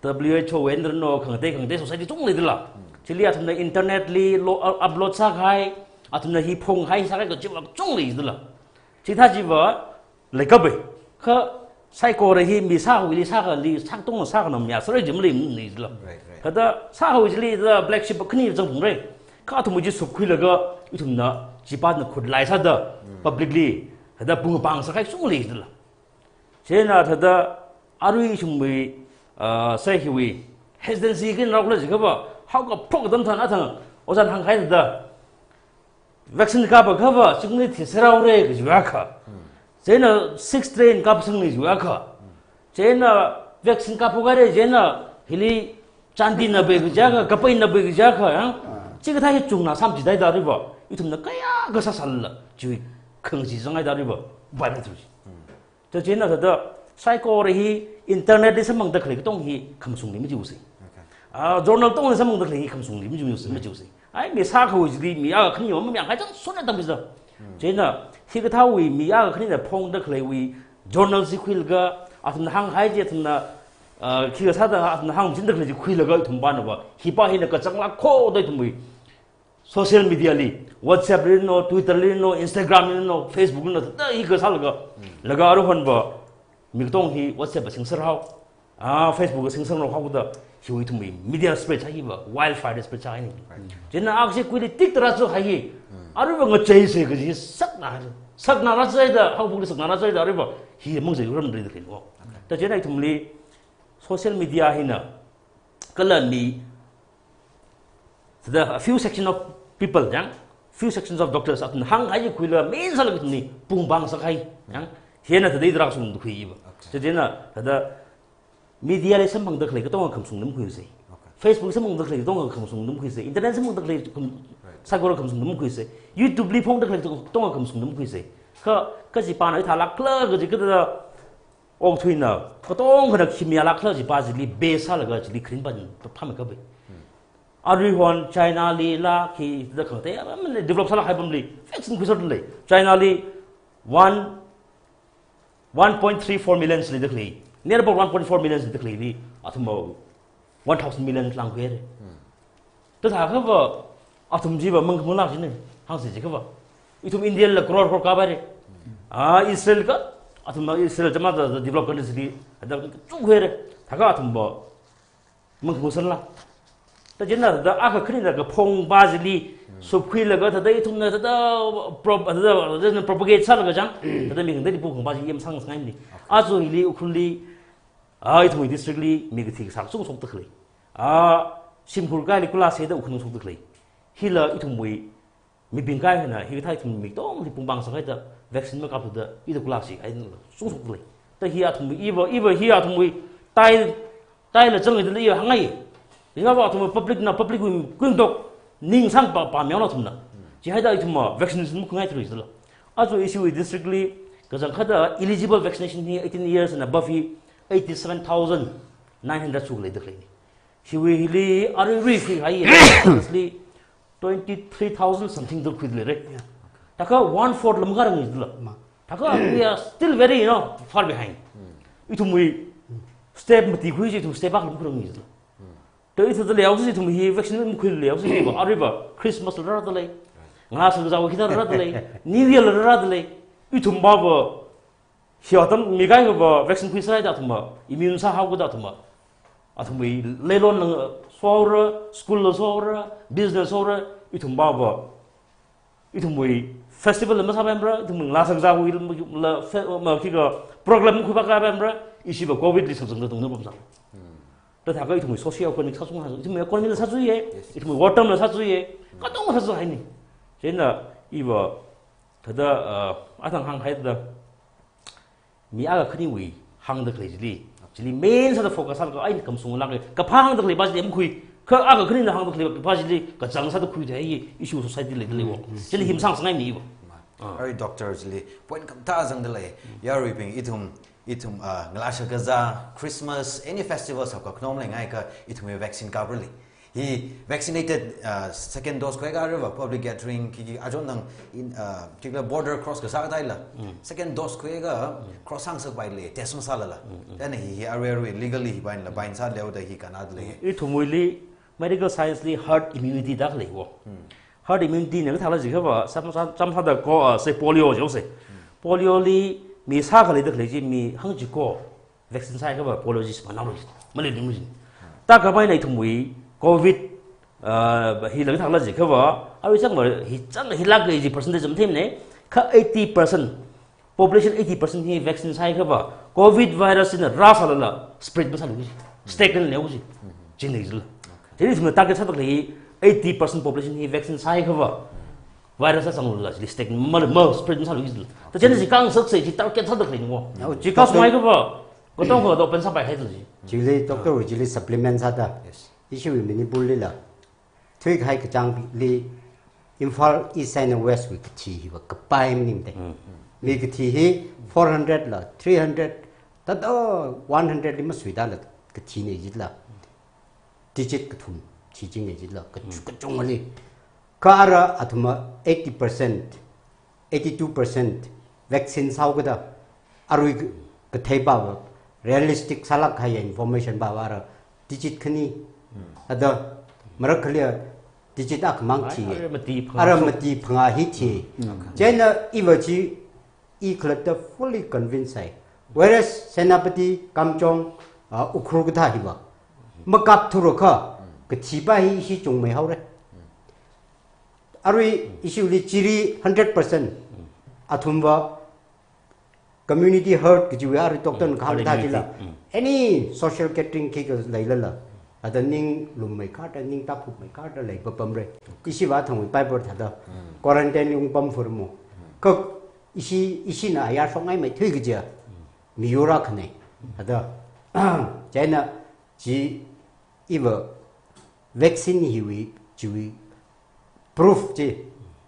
W H O wui eina no khangatei khangatei society chungli dala. Hmm. Chili athumna internet li lo, u-, upload sākahai, athumna hi phongkahai sākahai kachiva chungli dala. Chithā chiva leikapai. Kha saikora hi mi sāwuili sākhali, sātongna sākhana mi sārai jimli ni dala. Right, right. Thāda sāwui chili thāda black sheep khani zangphungra. Kha athumwui chi supkhuilaga, ithumna, chipāna khutlai sāda, mm, publicly, thāda pungpang sākahai sungli dala. Chieina thāda, arui ithumwui, ah, sai hiwui, hesitancy khin rākhala jiakhava, haokaphok atam tharan athang, ojana hāngkahai thāda, vaccine kapakhava, chungli thiserhaora kajiakha. Hmm. Chieina six strain kapsangna jiakha. Hmm. Chieina vaccine kaphaira, chieina hili chānti napai kajiakha, kapai napai kajiakha, yang? Ah. Chikathā hi chungna samchithei da riva, ithumna kayākha sāsālala, chiwui khangachee zanghai da riva, upai leithu. Hmm. Chieina thāda, saikora hi internet li samphangda khalei katong hi khamashungli machiusei. Okay. Ah, journal tongli samphangda khalei hi khamashungli machiusei, machiusei. Ai, mi sākhavai chili mi akha khani mamiyang kahai chang suna tam bisa. Hmm. Chieina, hikathāwui mi akha khanina phongda khaleiwui journal chi khuilaga, athumna hāngkahai chi athumna, ah, khi kasāda athumna hāngchinda khalei chi khuilaga ithum pānava, hi pā hina kachānglāk kho da ithumwui social media li, WhatsApp li no, Twitter li no, Instagram li no, Facebook li no, thāda hi kasālaga, hmm, laga aruihonva, mi katong hi WhatsApp va singserhao, ah, Facebook va singserhao haoda, hiwui ithumwui media spread sā hiva, wildfire spread sāhaina. Right. Chieina akhashek kuili tik tara chu hai hi, hmm, aruiva ngacheisei kaji sakna, sakna rāchai da, haophokli sakna rāchai da, aruiva, hi mangchei ramri da khin wo. Okay. Thāda chieina ithumli, social media hina, kala mi, thāda a few section of people, yang, few sections of doctors, athumna hāngkahai chi khuilaga, main sālaga ithumli, pungpang sākahai, yang, hina thāda i drag sung khui iva. Okay. Chieina, thāda media li samphangda khalei katong khamashungli makhuisei. Okay. Facebook samphangda khalei katong khamashungli makhuisei. Internet samphangda khalei kham-, right, Saikora khamsung dam khuise. YouTube li phongda khalei katonga khamsung dam khuise. Kha, kachipāna hithālāk khala kaji kathāda okthuina, katonga khana khimyālāk khala chipā chili base sālaga chili kharing pān phāmei kapai. Aruihon China lila khi da khangatei, aman develop sālāk kahai apamli vaccine khuiser lei. China li one, one point three four million leida khalei, near about one point four million leida khaleili, athumva one thousand million lāngkhuihaire. Tathākhava, athum chiva mangkhamālāk jine, hāngsi jikhava. Ithum India la crore crore kāpaire. Ah, Israel ka, athumva Israel chama da, da developed countries li, da chungkhuihaire. Thākha athumva mangkhamā sanla. Ta chieina thāda akha kharing thāda kaphong pā chili, supkhuilaga thāda ithumna thāda prop-, thāda, thāda propagate sālaga chang, thāda mi khangateili pukhangai pā chi yamsang sangaimane. Aja hili Ukhrulli, ah, ithumwui district li mi kathi kasā shokshokda khalei. Ah, shimkhur kahaili kula sāda Ukhrul shokda khalei. Hila ithumwui mibing kahai hina, hikathā ithum mi katongli pungpang sākahai thāda vaccine makapthuda, ithum kula sākahai shokshokda lei. Ta hi athumwui, iva, iva hi athumwui, tai, taila chang ithumli hāngngai. Hina va athum public na, public wui kuingatok, ning sangpā, pāmeona athumna. Chihaida ithumva vaccine makhuingai thuri jila. Aja ishiwui district li, kachangkhatta eligible vaccination hi eighteen years and above hi eighty-seven thousand nine hundred sāda leida khaleine. Hiwui hili aruirui khuihai, honestly, twenty-three thousand something da khuida leire. Yeah. Thākha one fourth la makharang jila. Ma. Thākha we are still very, you know, far behind. Ithumwui step mati khui chi ithum step akha makharang jila. Ta ithum thāda leihaosi ithum hi vaccine makhuilaga leihaosi va, aruiva Christmas la rāda lei. Ngalā shakazā hithāda rāda lei. New Year la rāda lei. Ithum pava hi atam mi kaikhava vaccine khuisāhaida athumva immune sāhaokida athumva, athumwui leilon la sohaora, school la sohaora, business sohaora, ithum pava, ithumwui festival la masāpaimara, ithumwui ngalā shakazāwui la fe-, ma khikha program khuipā kapaimara, ishiva covid li shakzangda tungda pamsang. Tathākha ithumwui socio-economic sāshung haosa, ithumwui economy la sāchuiye, yes, ithumwui war term la sāchuiye, katonga sāchuihaine. Chieina iva thāda, ah, athang hānghaida, mi akha kharingwui hāngda khalei chili, chili main sāda focus sālaga, ai, khamsung lāka, kaphā hāngda khalei pā chili makhui, kha akha kharingna hāngda khalei pā chili kachang sāda khuida hi issue society li leida leiwo. Chili himsang sangaimane iva. Ah. Arui doctor chili point khamathā zangda lei. Yaruibing, ithum, ithum, ah, ngalā shakazā, Christmas, any festival sākha khanom leingaikha ithumwui vaccine kapra lei. Hi vaccinated, ah, second dose khuiakha aruiva public gathering, khikhi achon nang in, ah, particular border cross kasā kathāla. Second dose khuiakha cross hāngsak paile, test masālala. Then hi, hi arui arui legally hi bind la, bind sāleoda hi kannada lei. Ithumwuili medical science li herd immunity da khaleiwo. Herd immunity na kathāla jikhava, sam, sam, samsāda ko, ah, say polio jihaose. Polio li mi sākha leida khalei chi mi hangchiko vaccine sāhaiakhava polio chi sāphanao, maleilui. Thākha maina ithumwui covid, ah, hila kathāla jikhava, arui changva hi chang hilāk kaji percentage matheimane, kha eighty percent, population eighty percent hi vaccine sāhaiakhava, covid virus china rāsālala spread masālui, stagnant leihaosi. Chieina jila. Chieina ithumna target sāda khalei eighty percent population hi vaccine sāhaiakhava, virus la zanglala chili stagnant ma, ma spread masālui jila. Ta chieina chi khangasak sai chi target sāda khaleinao. Nao, chi khangasak mai khava, katonga khava open sāpaihai jila chi. Chili doctor wui chili supplement sāda. Yes. Ishiwui Manipur lila thuikahai kachāngli Imphal East eina West wui kathi hiva kapai maningmate. Mi kathi hi four hundred la, three hundred, thāda one hundred li masuidala kathine jila. Digit kathum thichinge jila, kachung, kachungkhali. Kha ara athumva eighty percent, eighty-two percent vaccine sāhaokida, arui kathei pava, realistic sālāk kahai information pava ara digit khani. Thāda marak khali digit akhamang thiye. Ara mati phangā. Ara mati phangā hi thiye. Chieina iva chi i khalatta fully convinced sai. Whereas Senapati, Kamjong, ah, Ukhrul kathā hiva makapthurakha, kathi pā hi ishi chungmeihaore. Arui ishiwuili chili hundred percent athumva community herd kajiwui arui doctor na kahāng thā jila. Any social gathering khikha leilala, thāda ning lummeikharda, ning takhupmeikharda leipapamre. Ishiva thangwui paper thāda quarantine li ungpamphurmo. Kha ishi, ishina ayar shokngaimei thui kajiya miyur akhane. Thāda, chieina chi iva vaccine hiwui, chiwui proof chi,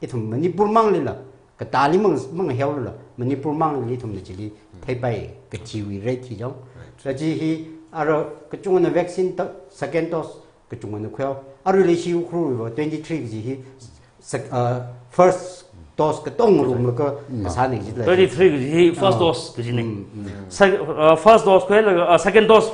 ithum Manipur manglila, katāli mang, mangheolala, Manipur manglila ithumna chili theipai kachiwui rate hi jong. Right. Kachi hi, ara kachungana vaccine ta, second dose, kachungana khuihao. Aruila ishi Ukhrul va twenty-three kaji hi, sec-, uh, first dose katonga rumlaga, mm, kasāna jila. Twenty-three kaji hi first, oh, dose kajina. Mm, mm. Sec-, uh, first dose khuilaga, uh, second dose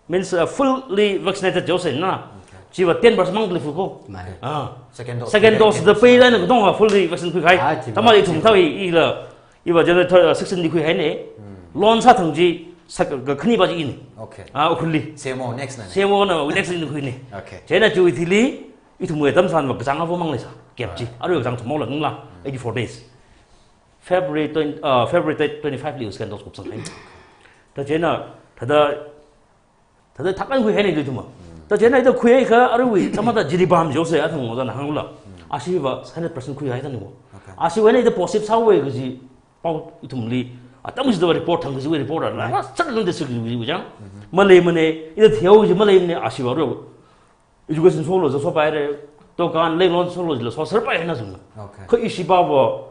means, uh, fully vaccinated josena. Okay. Chiva ten percent mang lifo ko. Mai. Ah. Second dose. Second dose da pei laina katonga fully vaccine khuikahai. Ah, chiva. Tamali ithum thao i, ila, iva jana third, uh, sixteen li khuihaina. Hmm. Launch sāthang chi, sec-, ka khani va chi ina. Okay. Ah, Ukhrulli. Same o, next na. Same o na, next li khuina. Okay. Chieina chiwui thili, ithumwui atam sān va kachāng avo mang leisā. Gap chi. Right. Arui kachāng thumao la nungla, hmm, eighty-four days. February twenty, uh, February twenty-five li second dose kupsanghai. Ta chieina, thāda, thāda thakkan khuihaina ithum. Hmm. Ta chieina ithum khuihaiakha aruiwui, tamada jiribam jose athang ojana hāngla. Hmm. Ashiva hundred percent khuihai tani mo. Okay. Ashiva na ithum positive sāhaowa kaji pao ithumli, atam chida report thang kajiwui report la, right, ra sālung district li jang. Mm-hmm. Maleimana, ithum theihaowa chi maleimana, ashiva ro. Education solo, so, sopaira, dukan, lei lon solo, jila so, serpai na sung. Okay. Kha ishiva va,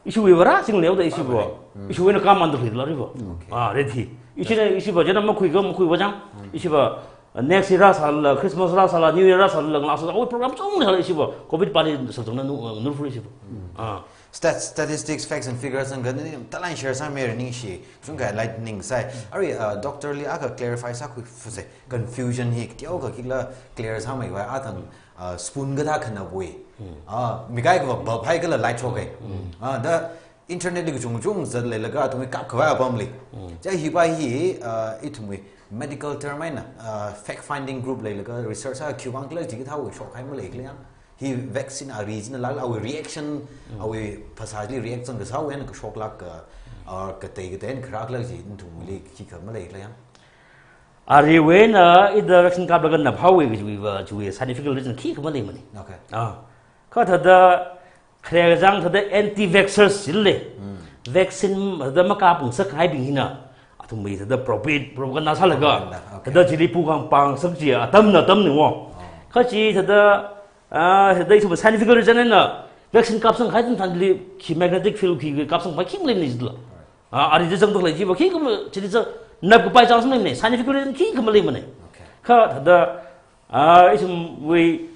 ishiwui vara sing leo da ishiva. Okay. Mm. Ishiwui na kaman da lari va. Okay. Ah, ready. Ishina, ishiva, jana makhuiakha, makhuiva jang. Mm. Ishiva, uh, next year rāsāla, Christmas rāsāla, New Year rāsāla, ngala so, oh, program chungna sāla ishiva. Covid pali sāchungna nu, uh, nurfuri ishiva. Mm. Ah. Stat-, statistics, facts and figures ang gani, talan share sāmira ningshi. Chungkha lightning sai. Arui, uh, doctor li akha clarify sākhui fuse. Confusion hi, teokha khikhala clear sāmeiva, athang, uh, spoon kathā khanapui. Hmm. Ah, mi kaikha va bulb haikhala light shokhai. Hmm. Ah, da internet li kachungchung zat leilaga, athumwui kapkhavai apamli. Hmm. Chieina hiva hi, uh, ithumwui medical term eina, uh, fact finding group leilaga, research sā khiwuivang khala jikathāwui shokhai maleikhala yang. Hi vaccine ari china lala, awui reaction, mm, awui phasāli reaction kasāwui eina kashoklāk ka, uh, katei katei eina kharāklāk chi, nathumli khikha maleikhala yang. Ariwui eina, ida vaccine kaplaga naphaowa kajiwui va, chiwui scientific reason khikha maleimana. Okay. Ah. Kha thāda, khare kachāng thāda anti-vaxxers jilei. Mm. Vaccine thāda makapung sākahaibing hina. Athumwui thāda propaganda, propaganda sālaga. Propaganda, okay. Thāda chili pukang pangsak chi atamna atamna wo. Oh. Kha chi thāda, ah, thāda ithum scientific reason eina vaccine kapsang kahai tharan thānli khi magnetic field khi kapsang pa khi maleimana jila. Right. Ah, ari chi zangdalei chiva khikha ma, chili cha napkapai chance maleimana. Scientific reason khikha maleimana. Okay. Kha thāda, ah, ithumwui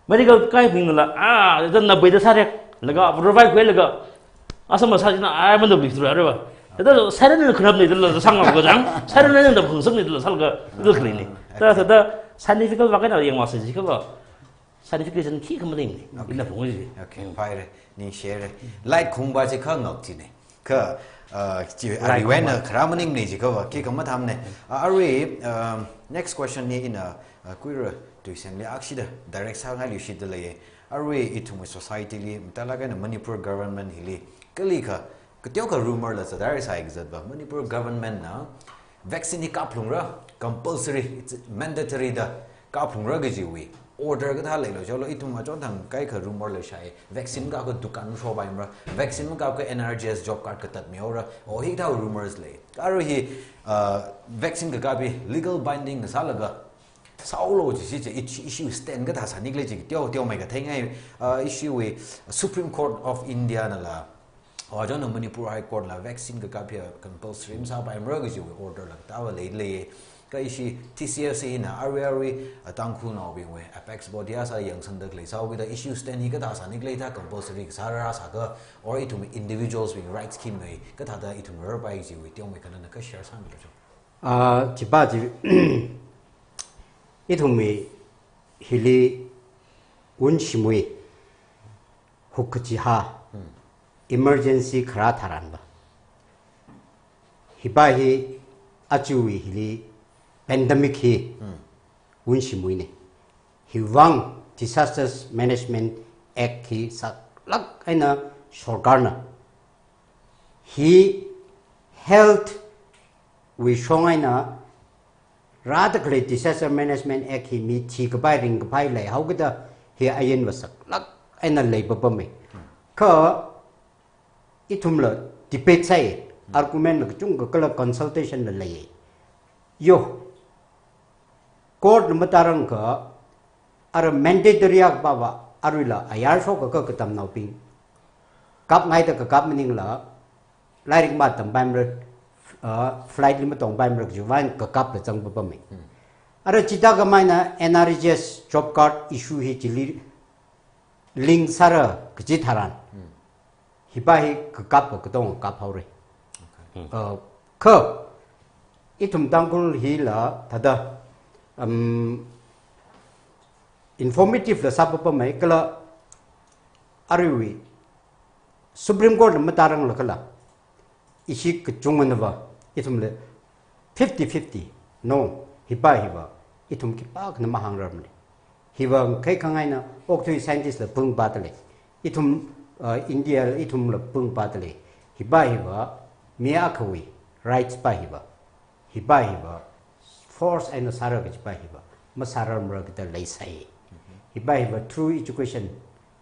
medical kahaibingla, ah, ithum napaida sāreklaga, provide khuilaga, asam sāchina, ah, mandaplui thura reva. Thāda siren na khanapna dala sānga kachāng, siren na naphangsakna dala sālaga, dala khaleina. Ta, thāda scientific va kaina yangvāsa jiakha va, scientific reason khikha maleimana. Okay. Ina phung ji. Okay, mm, phaira, ningshira. Light khungva chi kha ngak china. Kha, uh, chi, right, ariwui eina khungva. Khara maningmana jiakha va, khikha mathāmana. Uh, arui, um, next question hi ina, uh, kuira tuisemli akshida direct sāngailui shida lei. Arui ithumwui society li, mathālāk eina Manipur government hili, kalikha, kateokha rumor la zatda sāi kazat va, Manipur government na vaccine hi kaplungra, compulsory, it's mandatory da kaplungra kajiwui order kathā leilo jilo, ithum achon thang kaikha rumor leishai, vaccine kaka dukan shopaimara, vaccine makapakha N R G S job card katatmihaora, o hikathā rumors lei. Arui hi, uh, vaccine kakap hi legal binding sālaga, sāhaolo chi chi chi, ishi, ishiwui stand kathā sānikhala chi, teo, teomeikha theingai, uh, ishiwui Supreme Court of India nala, o achon Manipur High Court la vaccine kakap hi compulsory masāpaimara kajiwui order la katāva leilei. Kha ishi T C F C na arui arui, uh, Tangkhulnaobingwui apex body sā yangsangda khalei sāo kida ishiwui stand hi kathā sānikhala thā compulsory kasā rāsākha, or ithum individuals bing rights khimei, kathāda ithum rarpai kajiwui teomeikha nana kha share sāmilu cho. Ah, chiva chi, ithumwui hili wunshimwui huk kachiha, hmm, emergency kharā tharan va. Hiva hi achuwui hili pandemic hi, hmm, wunshimwuina. Hiwuivang Disasters Management Act hi sālāk eina sorkarna hi health wui shong eina rāda khalei Disaster Management Act hi mi thikapai ringkapai leihao kida hi ain va sālāk eina leipapamei. Kha ithumla debate sāi, argument la kachungkha kala consultation la lei. Yo, court na matarang kha, ara mandatory akha va, aruila ayar shokakha katamnaobing kapngaida kakap maningla, lairik matampai mara, uh, flight li matongpai mara kajiwui vang kakapla zangpapamei. Ara chithākhamei eina N R E G S job card issue hi chili link sāra kaji tharan, hipa hi kakap katonga kaphaora. Uh, kha ithum Tangkhul hila thāda, um, informative la sāpapamei kala aruiwui Supreme Court na matāranglakhala, ishi kachungana va, ithumla fifty fifty, no, hipa hiva ithum khipākhana mahāngrarmana. Hiva khaikhangai eina okathui scientist la pungpādalei. Ithum, uh, India la ithumla pungpādalei. Hipa hiva mi akhawui rights pa hiva, hipa hiva force eina sāra kajipa hiva masārarmara kida leisai. Hipa hiva through education,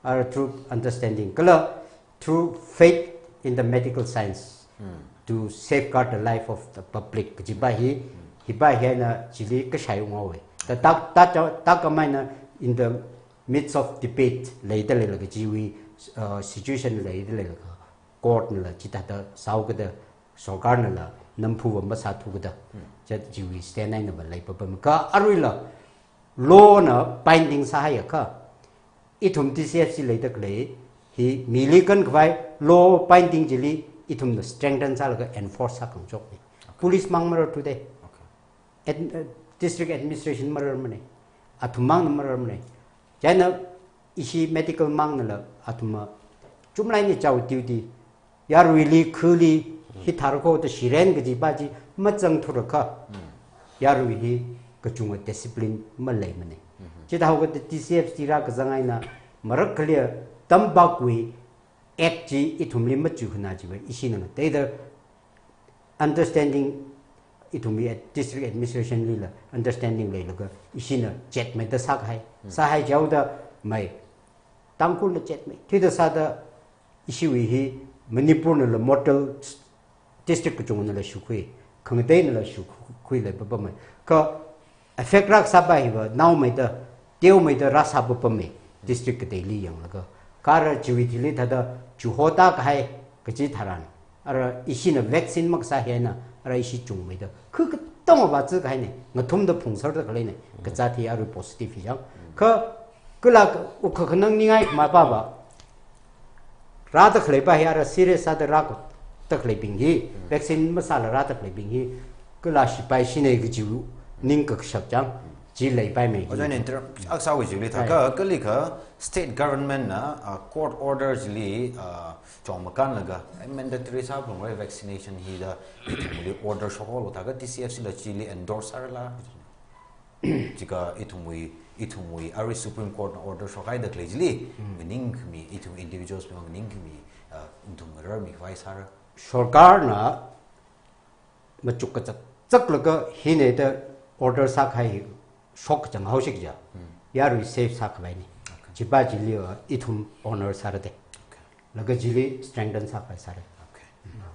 or through understanding, kala through faith in the medical science to safeguard the life of the public kajipa hi, hipa hi eina chili kashai unghaowa. Ta, ta, ta, ta, ta kamai eina in the midst of debate leida leilaga chiwui, uh, situation leida leilaga court nala chithāda sāhaokada, sorkar nala namphuwa masāthukada, chat chiwui stand eina va leipapamei. Kha aruila law na binding sāhaiakha, ithum T C F C leida khalei hi mili kankhavai law binding chili ithumna strengthen sālaga enforce sākhangaroka. Police mang marar today. Ad-, uh, district administration mararmana. Athum mangna mararmana. Chieina ishi medical mangnala athumna chumlaini chao duty, yaruili khuli hithāra kho da shiren kajipa chi mazangthurakha, yarui hi kachunga discipline maleimana. Chithāhaokada T C F C rākazang eina marakkhali tambakwui act chi ithumli machukhana chiva ishina ngateida understanding, ithumwui ad-, district administration lila understanding leilaga ishina chetmeida sākahai. Sāhai jihaoda mei, Tangkhulna chetmei thuida sāda, ishiwui hi Manipur nala model district kachungnala shukhui, khangateinala shukhui leipapamei. Kha affect rākasāpa hiva naomeida, teomeida rāsāpapamei, district kateili yanglaga. Kha ara chiwui thili thāda chihoda kahai kaji tharan, ara ishina vaccine makasā hi eina, ara ishi chungmeida khu katonga va zikahaina, ngathumda phungsārda khaleina, kazāt hi arui positive hi chang. Kha kala wuk kakhanang ningai khamapava, rāda khaleipa hi ara serious sāda rāda khaleibing hi, vaccine masāla rāda khaleibing hi, kala shipai shinei kajiwui ningkakashap chang, chi leipaimei. Ojā, interrupt akha sāhaowa chili thākha, kalikha state government na, ah, court order chili, ah, chong makānlaga, eh, mandatory sāphalungra vaccination hi da, ithumli order shokhaolu thākha T C F C la chili endorse sārala. Chika ithumwui, ithumwui arui Supreme Court na order shokhaida khalei chili, maningkhami, ithum individuals bing maningkhami, ah, ithum ngararmikhavai sāra. Sorkarna machuk kazak zaklaga hina da order sākahai hi shok kachang haoshik ja. Yarui safe sākhavaina. Chipa chili, uh, ithum honor sārada. Laga chili strengthen sākhavai sāra. Okay.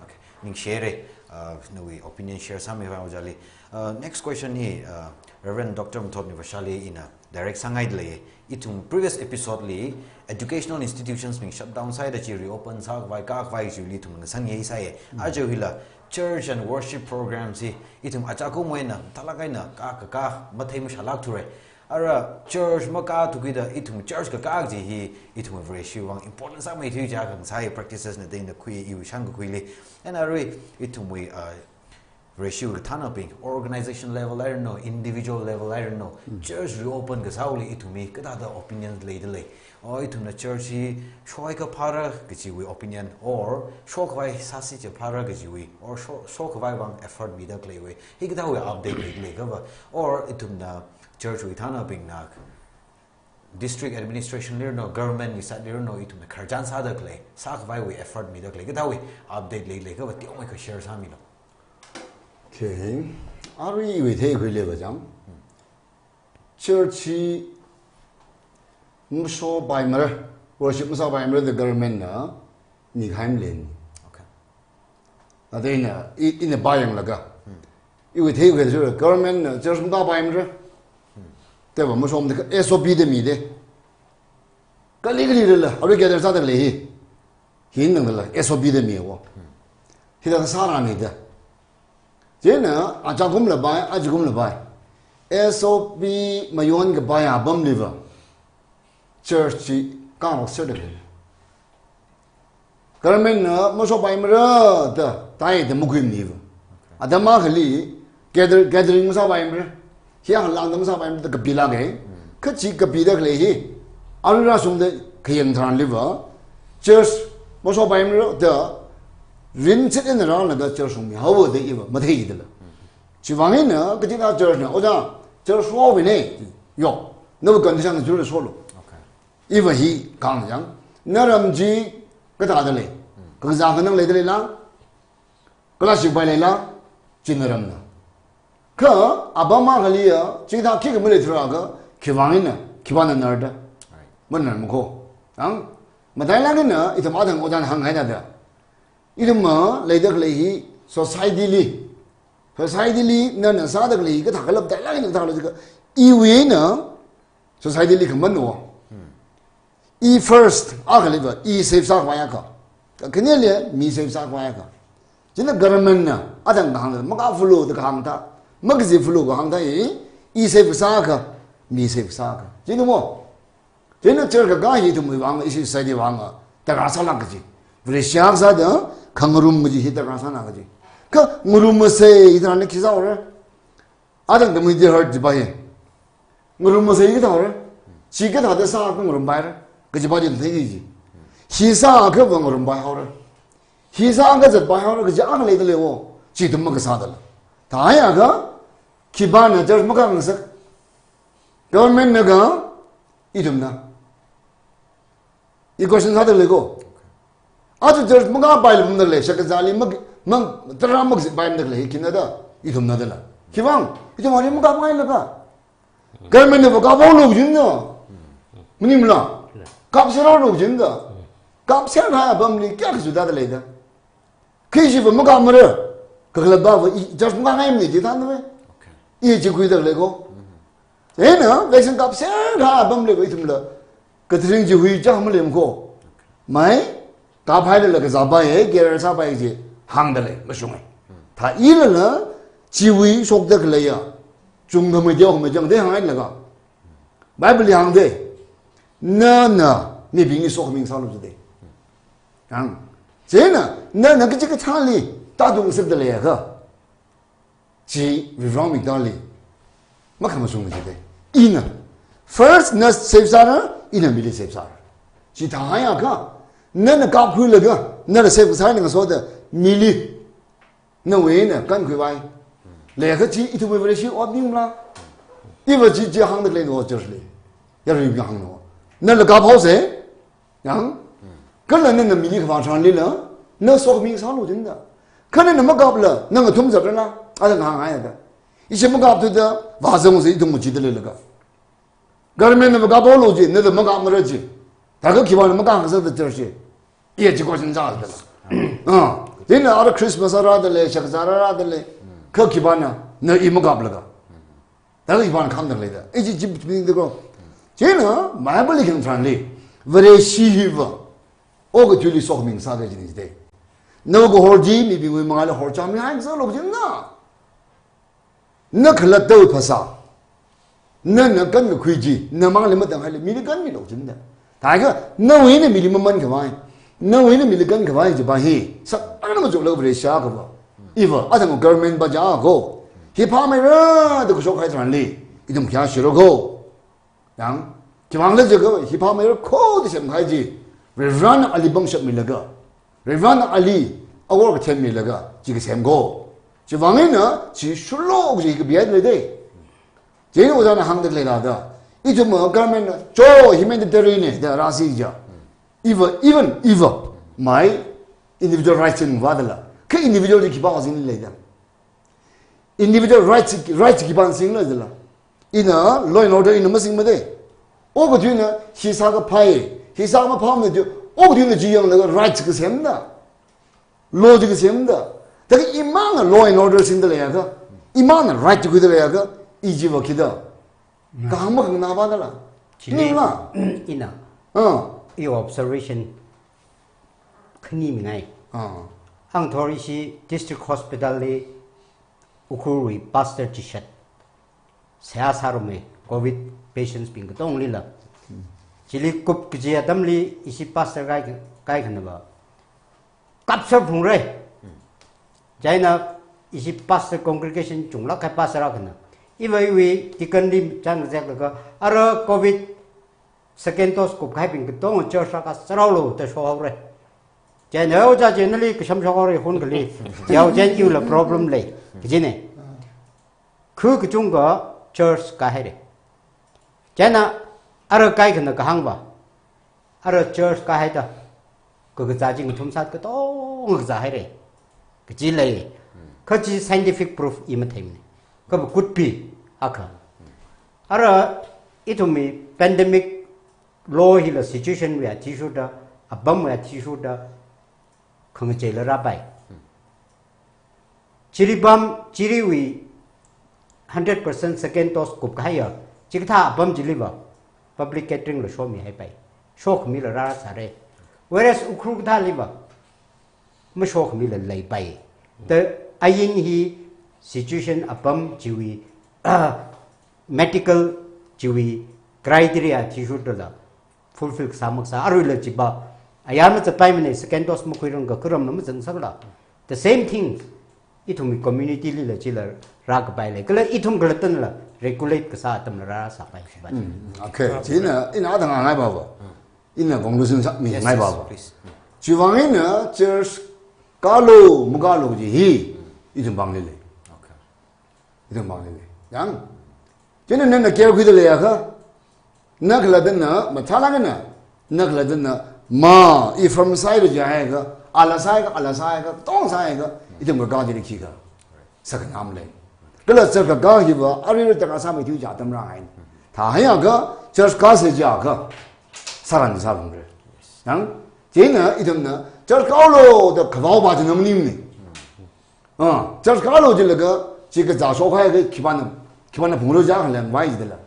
Okay. Ningshire, uh, nawui opinion share sāmivai ojāli. Uh, next question hi, uh, Reverend Doctor Mathot Nivashali ina direct sāngaidalei. Ithum previous episode li educational institutions bing shutdown sāhaida chi reopen sākhavai, kākhavai chili ithum ngasāngaisai. Aja hila church and worship programs hi ithum achakumwui eina talak eina ka, ka, ka, mathei mashālakthura. Ara church makāthuakida ithum church kakā kaji hi ithum Vareshiwui vang important sāmeithui ja khangasai practices na da ina khui iwui shāngkakhuili. And arui ithumwui, uh, Vareshiwui kathānabing, organization level hairanu, individual level hairanu, church reopen kasāwuili ithumwui kathāda opinion leidalei. O, ithumna church hi shohaikha phāra kajiwui opinion, or shokhavai sāsi chi phāra kajiwui, or sho-, shokhavai vang effort mida khaleiwui, hikathāwui update leidalei kava, or ithumna church wui kathānabingna district administration liranu, government wui side liranu, ithumna khararchan sāda khalei, sākhavaiwui effort mida khalei, kathāwui update leilei kava teomeikha share sāmilu. Okay. Arui iwui theikhuileiva chang. Church hi mashopaimara, worship masāpaimara da government na mikahai maleimana. Okay. Athāda ina, i-, ina pāyanglaga. Iwui theikhuileiva government na church makāpaimara. Teva mashomada S O P da mida. Kali kali lala, arui gather sāda khalei hi. Hi nangdala, S O P da miwo. Hithāda sārani da. Chieina, aja kumla pai, aja kumla pai. S O P mayon kapai apamliva church chi khangarok sāda khalei. Government na mashopaimara da, tai da makhuimaniva. Atam akhali, gather, gathering masāpaimara. Hi akhali atam masāpaimara da kapilāka. Kha chi kapida khalei hi. Arui rāshungda khayang tharanliva. Church mashopaimara da, rinchit eina rālaga church shungmihaowa da iva matheidala. Chiwui vang eina, kachi na church na, oja, church showawui ne. Yo, nawui condition na church sholu. Okay. Iva hi kahāng chang. Naram chi kathāda lei. Kakazā khanang leida leila. Kala shikpai leila. Chi naramna. Kha, apam akhaliya, chithā khikha maleithura kha, khiwui vang eina, khipāna narda. Right. Manarmako. Ang, matailāk eina, ithum athang ojana hānghaina da. Ithum ma, leida khalei hi, society li. Society li, nana sāda khalei hi, kathā khalap tailāk eina kathā khalap jiakha, iwui eina, society li khamānwo. I first, akhaliva, i save sākhavai akha. Kakhaneli, mi save sākhavai akha. China government na, athang kahāng, makafulu da kahāng thā, makazifalu kahāng thā, i, i save sākha, mi save sākha. China mo, china church kakā hi ithumwui vang, ishi society vang, darkar sālāk kaji. Vareshi sāda, khangarum kaji hi darkar sāna kaji. Kha ngarum masei, ithumna khi sāhaora. Athang community hall jipa hi. Ngarum masei kathāra. Chi kathāda sā khangarum paira. Kajipa chi theiki ji. Hi sākha va ngarum paihaora. Hi sākha zatpaihaora. Kaji akha leida leiwo. Chi ithum makasādala. Thāya kha, khipāna church makhangasak. Government na kha, ithumna. I question sāda leiko. Aja church makapaila pamda lei, shakazāli mak, mang, tara makazippai pamda lei, khina da, ithumna dala. Khiwui vang, ithum ari makapai laka. Government na va kaphaolu jin da. Maningmala. Kapserhaolu jin da. Kapserhai apamli kayākha sāda leida. Khi shiva makapmara, kakhalatva va i church makhangaimana jithāna ve. Okay. I chi khuida leiko. Eina, vaccine kapserhai apamliva ithumla, kathring chi hui chā maleimako. Mai, kaphailala kazāpai, gather sāpai chi, hāngda lei, mashunga. Thā ilala, chiwui shokda khaleiya, chungkhamei teokhamei chang, te hānghailaka. Bible li hāngda, nana, mibingli sokhami ngasālu jida. Hāng. Chieina, nana kachikathāli, tātung ngasakda leiakha. Chi, Varewui miktāli. Makhamashung jida. Ina. First, na save sāra, ina mili save sāra. Chithāhaiakha, nana kapkhuilaga, nana save sāra ngasoda, mili. Nawui eina kankhuivai. Leikha chi ithumwui Vareshi ot maningmala. Iva chi chi hāngda leino church li. Yarui kahāngno. Nala kaphaosa. Yang. Kala nana mili khavā tharanlila. Na sokhami sālu jin da. Kha nana makapla. Na ngathum zatrana. Athang hānghai da. Ishi makapthuda. Vāzangsa ithum chida leilaka. Government na makaphaolu ji, nada makapmara ji. Thākha khipāna makhangasakda church chi. Iya chi question sāda. Ah, chieina ara Christmas rāda lei, shakazā rāda lei. Kha khipāna, na i makaplaka. Thākha khipāna khamda leida. I chi chi pingda ko. Chieina, Bible li khang tharanli. Vareshi hiva. Okathuili sokhami ngasaka jida. Nawui kahor chi, mibingwui mangāli horchāmi hai ngasaklu jin da. Na khalattawui phasā. Nana kankakhui chi, namangli matānghaila, mili kanmilu jin da. Thākha, nawui eina mili mamankhavai. Nawui eina mili kankhavai jipa hi. Sākhanang machuklaga Vareshi akhava. Iva, athang government pa ja ko. Hi phāmeira da kashokhai tharanli. Ithum khayā shiro ko. Yang, khiwuivang khala jiakha, hi phāmeira ko da semkahai chi, Varena ali pangshap milaga, Varena ali awor kathem milaga, chi kasem ko. Chiwuivang eina, chi shurlo chi kapihaida lei da. Chieina ojāna hāngda leilada. Ithum government na, cho, humanitarian na, da rāsi ja. Iva, even, iva, my individual rights in vadala. Kha individual chi khipā singli leida. Individual rights, rights khipāna singla jila. Ina law and order ina masingmada. Okathuina hi sākaphai, hi sāmaphāmana da. Okathuina chi yanglaga rights kasemda. Law chi kasemda. Thākha imangna law and order singda leiakha, imangna right chi khuida leiakha, i chiva khida. Kahāng makhanganā vadala. Chili. Ningla. Ina. Ah. I observation khani mingai. Ah. Ang thori shi district hospital li Ukhrulwui pastor chishat seihā sārumei covid patients bing katonglila. Chili kup kaji atamli ishi pastor kai, kaikhanava kapsar phungrai. Chieina ishi pastor congregation chunglāk kahai pastor akhana, iva iwui deacon li chān kazeklaga, ara covid second dose kupkahaibing katong church rākasārhaolu da shohaora. Chieina, "Ojā, chi nali kasham shokhaora hun kali. Yao chieina iwuila problem lei," kajina. Khu kachungkha church kāhaira. Chieina ara kaikhana kahāngva, ara church kāhaida kakazā chi ngathumsat katonga kazāhaira kaji lei. Kha chi scientific proof i matheimana. Kha could be akha. Ara ithumwui pandemic law hila situation wui athishurda, apamwui athishurda khangacheila rāpai. Chili apam, chiliwui hundred percent second dose kupkahaiya chikathā apam chiliva public gathering la shomihaipai. Shokhamila rāsāra. Whereas Ukhrul kathāliva mashokhamila leipai. Da ain hi situation apam chiwui, ah, medical chiwui criteria athishurdala fulfill kasā makasā, aruila chiva ayar mazatpaimana, second dose makhuirangkha kharam la mazangsakla. The same thing, ithumwui community lila chila rākapai lei. Kala ithum khalattala regulate kasā atamla rāsāpai chiva. Mm, okay. Chieina, ina adang ngai baba. Ina conclusion sāmingai baba. Yes, yes, please. Chiwuivang eina church kālu, makālu kaji hi ithum pāngli lei. Okay. Ithum pāngli lei. Yang, chieina nana care khuida leiakha, na khalattana, mathālākna, na khalattana, ma, i from side jiakha, ala side, ala side, tong side, ithum kakā chili khikha sākhanang lei. Kala church kakā hiva, arui rātaka sāmei thiu chi atam rāngai. Thāhaiakha, church kāsa jiakha, sāran sāphungra. Yang, chieina ithumna church kālu da khavao va china maningmana. Ah, church kālu jilaga, chi kazā shokhai khipāna, khipāna phunglu jiakha lengvai jidala.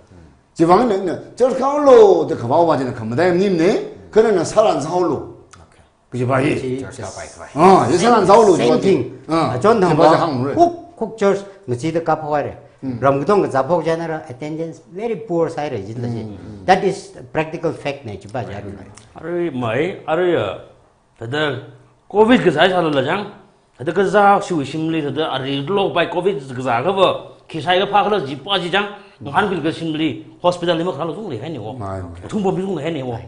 Chiwuivang eina, na, church kālu da khavao va china khamataiya maningmana, kha nana sāran sāhaolu. Okay. Kajiva hi. Chi church kāpai khavai. Ah, hi sāran sāhaolu, same thing. Ah, achon thangva, chiva hāngra. Kuk, kuk church ngachida kāphokhaira. Hmm. Ram katong kazāphok chieina attendance very poor sāhaira jila chi. Hmm, hmm. That is practical fact na chiva chi. Right, right. Arui mai, arui ya, thāda covid kazā sālala chang, thāda kazā shiwui shimli, thāda ari lokpai covid kazā kava, khi sāhai kaphā khala jipa chi chang, ngahānkhuilaga shimli, hospital li makharālu zung leihaina wo. Mai, mai. Thumpa mi zung leihaina wo.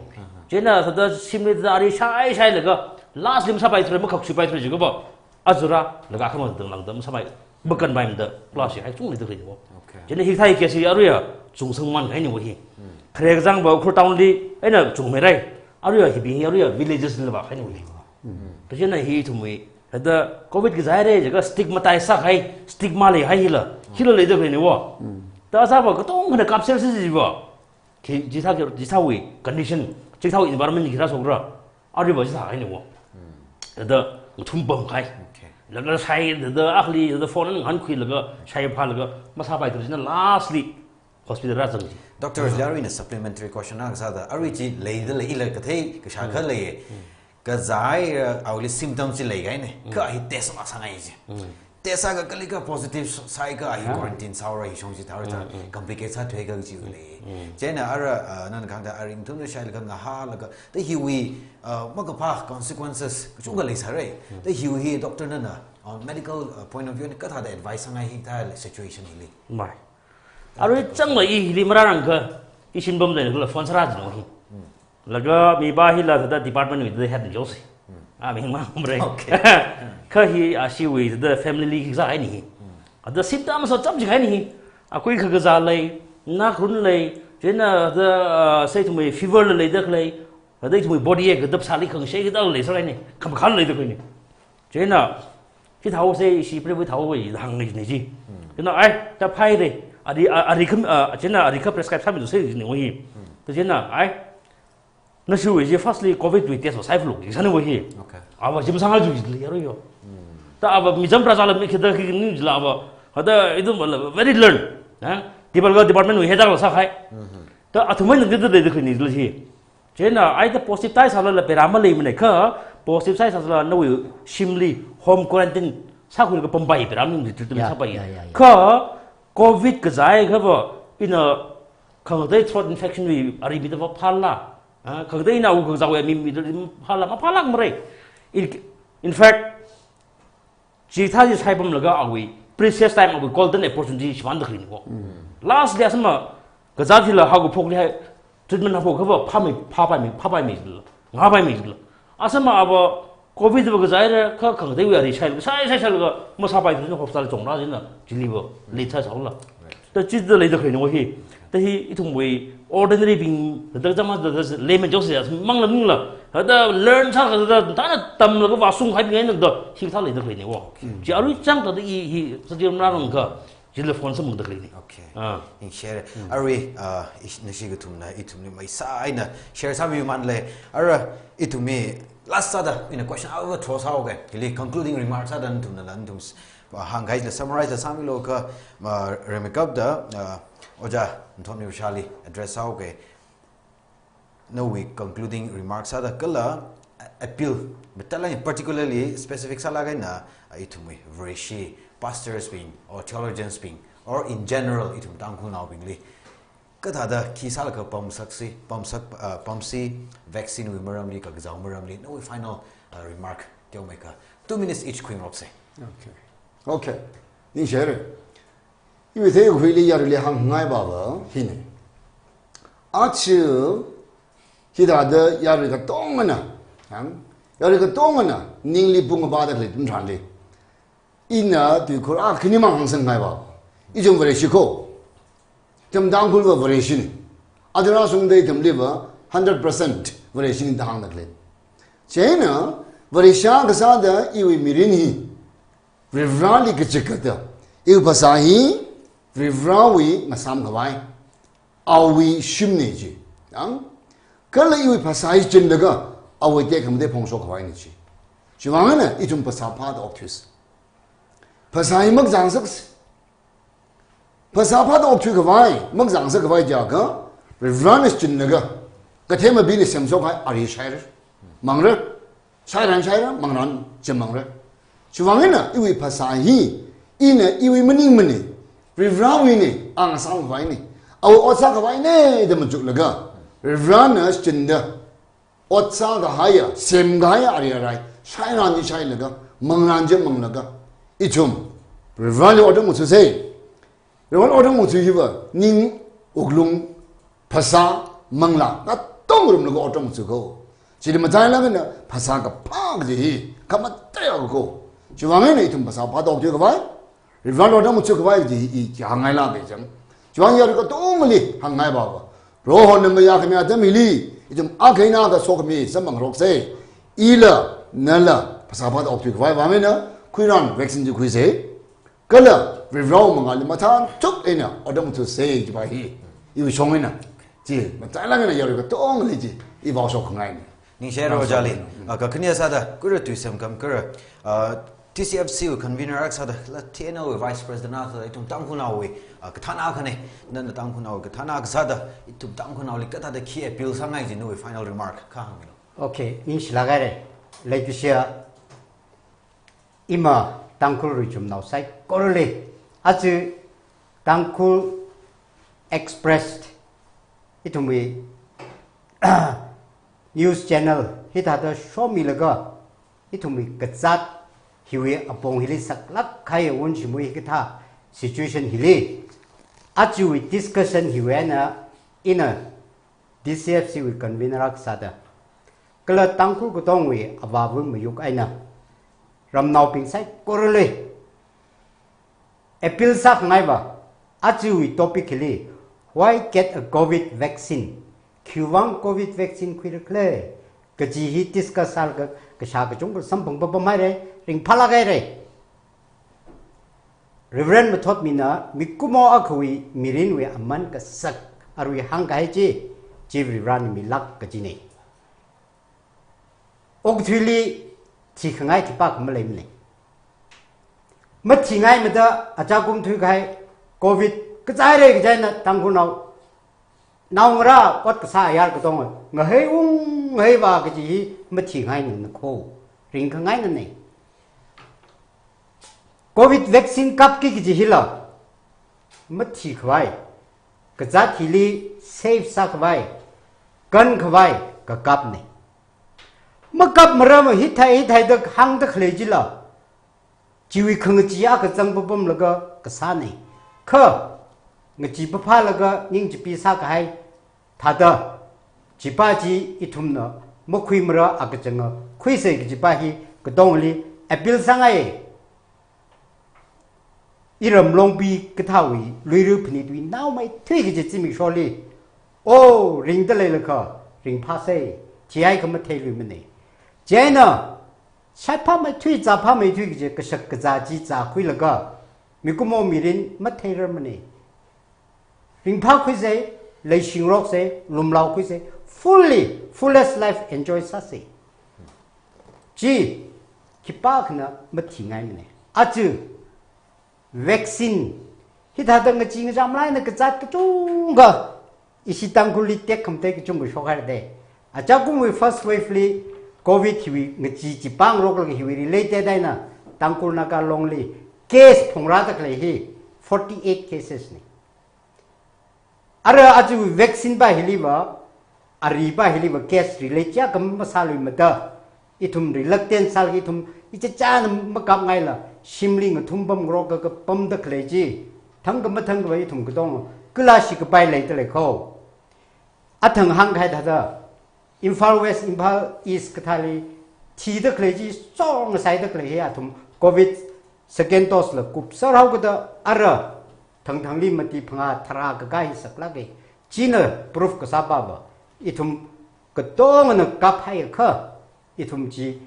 Chieina thāda shimli thāda ari shai shailaga, last li masāpaithura, makhakshuipaithura jikha va, azura, laga khama thāda langda masāpai, makanpaimada, class hi hai zung leida khalei wo. Okay. Chieina hikathā hi case hi aruiya, chungsangman kahaina wo hi. Hmm. Khare kazangva Ukhrul town li, eina chungmeirai, aruiya hibing hi aruiya villages lila vākahaina wo hi. Hmm. Kha chieina hi ithumwui, thāda covid kazāhaira jiakha stigmatize sākahai, stigma leihai hila, hila leida khaleina wo. Hmm. Thāda sāva katongkhana kapser si jiva. Khi, chithā khi, chithāwui condition, chithāwui environment khi rāshokra, aruiva chithā kahaina wo. Hmm. Thāda ngathum pamkahai. Okay. Laga shai, thāda akhali, thāda phone ngahānkhuilaga, shai phālaga, masāpaithura chieina lastly hospital rāzang chi. Doctor, Mm. Arui ina supplementary question akha sāda, arui chi leida lei, ila kathei kashā kha Mm. lei. Mm. Kazāhai, uh, awuili symptom chi leikahaina, Mm. kha hi test masāngai chi. Mm. Test sāakha kalikha positive sāakha hi Yeah. quarantine sāhaora, hishong chi thāra cha Mm, mm. complicate sāthuiakha chi Mm, lei. mm. Chieina ara, uh, nana kahāngda aring thumna shailaga ngahālaga, thāda hiwui, uh, makaphā consequences kachungkha leisāra. Mm. Thāda hiwui hi doctor nana, on medical, uh, point of view eina kathāda advice sāngai hikathā situation hili. Mai. Arui changla i hili marārangkha, i shinpamda eina kala phone sārā jino hi. Hmm. Laga mipā hila thāda department wui thāda head na jose. Hmm. Ah, mihing mang umre. Okay. Kha hi ashiwui thāda family li khi kazāhaina hi. Hmm. Thāda symptom sā chap jikahaina hi. Akui kha kazā lei, nakrun lei, chieina thāda, ah, sai ithumwui fever la leida khalei, thāda ithumwui body e kadap sāli khangshei kathā leisāhaina, khamakhān leida khaleina. Chieina, chi thao se, ishi private thao wui hāngngaina chi. Hmm. Chieina, ai, thāda phaira, ari, a-, ari kham, a, chieina, ari kha prescribe sāmi tu se ni wo hi. Hmm. Thāda chieina, ai, nashiwui chi firstly covid wui test va sāhaiphalu, sāna wo hi. Okay. Ava chi masāngai ju ji lei ro yo. Hmm. Thāda ava mi cham pra sāla mi khida khi ni jila ava. Thāda ithum la very learn. Ha? Department, department wui head la sākahai. Hmm. Thāda athumwui nang khida leida khaleina jila chi. Chieina either positive thai sālala bera maleimana kha, positive thai sālala nawui shimli home quarantine sākhuilaga pampai, bera mi treatment sāpai. Kha covid kazai khava ina khangatei throat infection wui ari mida va phala. Ah, khangatei ina u kazawui mi mida phala, maphālākmara. In, in fact, chithā chi shaipamlaga awui precious time, awui golden opportunity shimānda khalei ni ko. Last li asama kazat hila haokaphokli hai treatment haophok khava phāmei, phāpaimei, phāpaimei zila, ngāpaimei zila. Asama ava covid va kazaira kha khangateiwui ari shailaga, shai, shai, shailaga masāpai zila hospital chongra zina chili va late sāsāla. Ta chida leida khalei ni hi. Ta hi ithumwui ordinary bing, ta jama ta, ta layman joseph mang la mung la, ta learn sākha ta, ta na tamlaga vāsung haibing eina ta hi thā leida khalei ni wo. Chi arui chang ta i hi sāji mrarang kha, chila phone sāmangda khalei ni. Okay. Ah. Ningshire. Arui, ah, ish, nashi kathumna ithumli maisā eina share sāmimanle. Ara ithumwui last sāda ina question ava throw sāoke. Hili concluding remarks sāda nathumna la nathum s-, ah, hāngkahai la summarize la sāmilu kha, ma, Remekap da, ah, Ojā Nthotmi Ushali address sāoke. Nawui concluding remarks sāda kala appeal, mathālāk eina particularly specific sālāk eina, ah, ithumwui Vareshi pastors bing or theologians bing or in general ithum Tangkhulnaobingli kathāda khi sālaga pamsaksi, pamsak, ah, pamsi, vaccine wui maramli, kakazao maramli, nawui final, ah, remark teomeikha. Two minutes each khuingarokse. Okay. Okay. Ningshire. Iwui theikhuili yaruili hāngngai baba hina. Achu hithāda yarui katongana, hāng, yarui katongana ningli pung bada khalei tum thanli. Ina tuikhur akhani mang hāngsāngai baba. Ithum Vareshi ko. Ithum Tangkhul va Vareshina. Athum rāshungda ithumli va hundred percent Vareshina da hāngda khalei. Chieina Vareshi kasāda iwui mirin hi Varivarali kachikkata, iwui phasā hi Varivarawui ngasām khavai, awui shimna chi. Yang, kala iwui phasā hi chinlaga awui tekhamatei phongshok khavaina chi. Chiwuivang eina ithum phasā phāda okthuisa. Phasā hi makazāngasak. Phasā phāda okthui khavai, makazāngasak khavai jiakha, Varivarana chinlaga, kathema bingna semshok kahai ari shaira. Mangra, shairan shaira, mangran chi mangra. Chiwuivang eina iwui phasā hi, ina iwui maningmana, Varivarawuina, angasām khavaina, awui ot sākhavaina da machuklaga, Varivarana chinda, ot sākahaiya, semkahaiya ari arai, shairan chi shailaga, mangran chi manglaga, ithum Varivarali otram ngathāsa. Varivarali otram ngathā hiva, ning, wuklung, phasā, manglā katonga ngarumlaga otram ngathā ko. Chili matailāk eina phasā kaphā kaji hi khamataiya ko. Chiwuivang eina ithum phasā phāda okthui khavai, Varivarali otram ngathā khavai kaji hi i hāngngailāka chang. Chiwuivang yarui katongali hāngngai baba, Prohona mayākhami atam hili ithum akha eina akha sokhami sāmangaroksa. Ila nala phasā phāda okthui khavai vang eina khuiran vaccine chi khuisa. Kala Varivarawui mangāli mathānthuk eina otram ngathāsa jiva hi iwui shong eina, chi matailāk eina yarui katongali chi i vaoshok khangaina. Ningshire Ojāli, ah, kakhane sāda, kura tui semkam kura, ah, T C F C wui convener akha sāda, la T N L wui vice president akha sāda, ithum Tangkhulnaowui, ah, kathāna akhana, nana Tangkhulnaowui kathāna akha sāda, ithum Tangkhulnaoli kathāda khi appeal sāngai kaji nawui final remark kha hāngmilu. Okay, ningshilāk haira. Leikashiya ima Tangkhul ruichumnao saikorali, aja Tangkhul Express, ithumwui news channel hithāda shomilaga, ithumwui kazāt hiwui apong hili saklāk kahai wunshimwui hikathā situation hili, ajawui discussion hiwui eina ina T C F C wui convener akha sāda, kala Tangkhul katongwui avāva mayuk eina, ramnaobing saikorali appeal sākhangai va, ajawui topic hili, why get a covid vaccine? Khiwuivang covid vaccine khuira khala kaji hi discuss sālaga kashā kachungkha samphang papam haira, ringphālāk haira. Reverend Mathotmina mikumo akhawui mirinwui aman kasak arui hāngkahai chi, chi Varivarana milāk kajina. Okathuili thikhangai khipākha maleimana. Mathingaimada achākum thuikahai covid kazāhaira kaji eina Tangkhulnao naongarā ot kasā ayar katonga ngahei ung Haiva kaji hi mathingainana kho, ringkhangainana. Covid vaccine kapki kaji hila mathikhavai, kazāt hili save sākhavai, kankhavai kakapna. Makapmara ma hithai hithai da hāngda khalei chila, chiwui khangachee akha zangpapamlaga kasāna. Kha ngachee paphālaga ningchipee sākahai thāda, chipā chi ithumna makhuimara, akachanga khuisa kaji chipā hi katongli appeal sāngai. Iram Longpi kathāwui Luira Phanitwui naomeithui kaji zimiksholi, o, ringda leilakha ringphāsa, thihai khamatheiluimana. Chieina shaiphāmeithui, zāphāmeithui kaji kashak kazā chi zākhuilaga mikumo mirin matheirarmana. Ringphākhuisa, leishingaroksa, lumlaokhuisa, fully, fullest life enjoy sāsa. Chi khipākhana mathingaimana. Aja vaccine hithāda ngachee ngacham laina kazāt kachungkha ishi Tangkhulli tekhamatei kachungkha shokhaira da. Achakumwui first wave li Covid hiwui ngachee chi pāngaroklaga hiwui related eina Tangkhul Naga Longli case phungrāda khalei hi forty-eight cases na. Ara aja vaccine pā hiliva, ari pā hiliva case relate chiakha masāluimada, ithum reluctant sālaga ithum ichichāna makapngaila, shimli ngathum pamngarokka pamda khalei chi, thangkha mathangkhava ithum katong kala shikapai leida lei kho. Athang hāngkahai thāda, Imphal West, Imphal East kathāli thida khalei chi song ngasaida khalei hi athum Covid second dose la kupsārhaokida ara thangthangli mati phangā tharā kakā hi saklāka. China proof kasāpava, ithum katongana kaphaiakha ithum chi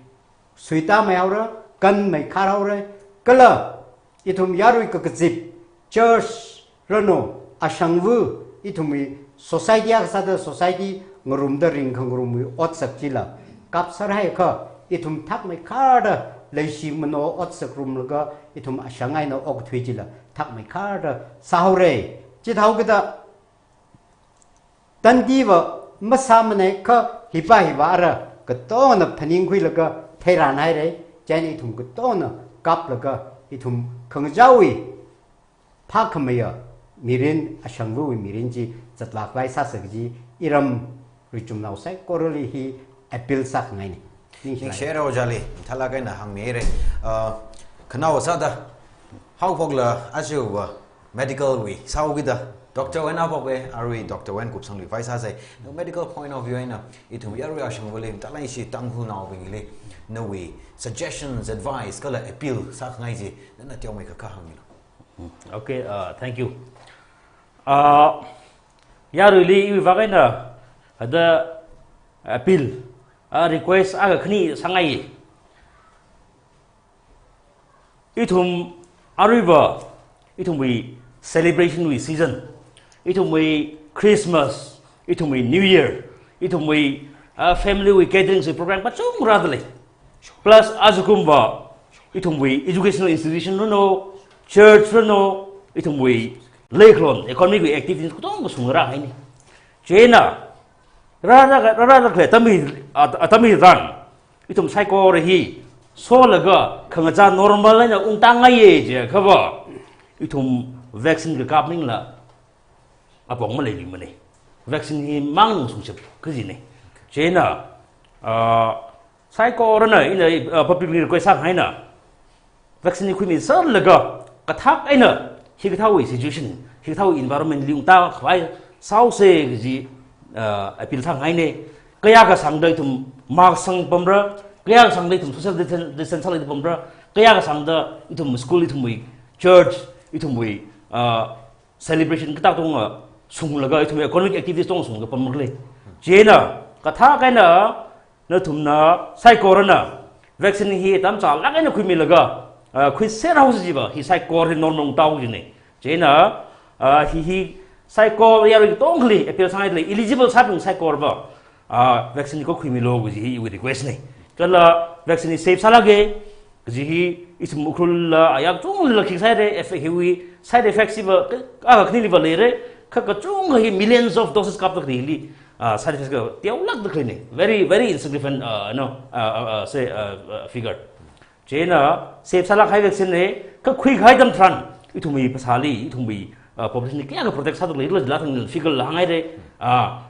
suitāmeihaora, kanmeikhārhaora, kala ithum yarui kakazip, church ranu, ashangva, ithumwui society akha sāda society ngarumda ringkhangarumwui otsak chila kapsārhaiakha, ithum thakmeikhārda leishi mano otsak rumlaga ithum ashang eina okathui chila thakmeikhārda sāhaora. Chithāhaokida tandiva masāmana kha hipā hiva ara katongana phaningkhuilaga theiranhaira. Chieina ithum katongana kaplaga ithum khangachāwui phākhameiya mirin, ashangvawui mirin chi zatlākhavai sāsa kaji iram richumnao saikorali hi appeal sākhangaina. Ningshi. Ningshira ojāli, mathālāk eina hāngmihaira. Ah, khanao sāda haophokla aja va medical wui sāhaokida, doctor wui eina haophoka, arui doctor wui eina kupsangluivai sāsa. No medical point of view eina, ithum yarui ashangvali, mathālāk eina ishi Tangkhulnaobingli, nawui suggestions, advice, kala appeal sākhangai chi, nana teomeikha kha hāngmilu. Hmm, okay, uh, thank you. Uh, yaruili iwui vak eina, ada appeal, uh, request akha khani sāngai. Ithum aruiva, ithumwui celebration wui season, ithumwui Christmas, ithumwui New Year, ithumwui, uh, family wui gatherings wui program kachungkha rāda lei. Plus ajakumva, ithumwui educational institution ranu, church ranu, ithumwui leikhalon economic wui activities katongkha sung rāhaina. Chieina, rārā, rārā khalei atam hi, at-, atam hitharan, ithum saikora hi solaga khangachā normal eina ungtāngaiya jiakhava, ithum vaccine kakap maningla apong maleiluimana. Vaccine hi mang nungsungshap kajina. Chieina, ah, saikorana ina, ah, publicly request sāhaina, vaccine khuimisālaga, kathak eina, hikathāwui situation, hikathāwui environment li ungtākhavai sāhaosa kaji, ah, appeal sāngaina. Kayākha sāngda ithum mask sangpamra, kayākha sāngda ithum social distance, distance sālaga pamra, kayākha sāngda ithum school, ithumwui church, ithumwui, ah, celebration kathā katonga sunglaga, ithumwui economic activities katonga sunglaga pamra khalei. Chieina, kathak eina, nathumna saikorana vaccine hi atam chālāk eina khuimilaga, ah, khuiserhaosa jiva, hi saikora hi normal ungtāhaosa jina. Chieina, ah, hi, hi saikora yarui katongali appeal sāngaida lei, eligible sābing saikorava, ah, vaccine hi khuimilu kaji hi iwui request na. Kala vaccine hi safe sālāka kaji hi ithum Ukhrul la ayar kachungla khikhaira, eff-, hiwui side effects hiva, ah, khaniliva leira, kha kachungkha hi millions of doses kapda khalei hili uh, side effects ka teolākda khaleina. Very, very insignificant, uh, no, uh, uh, uh, say, uh, uh, figure. Chieina safe sālāk kahai vaccine na, kha khuikahai atam tharan, ithumwui phasāli, ithumwui, uh, population li kayākha protect sāda khalei, kala jila thang figure la hānghaira. Ah,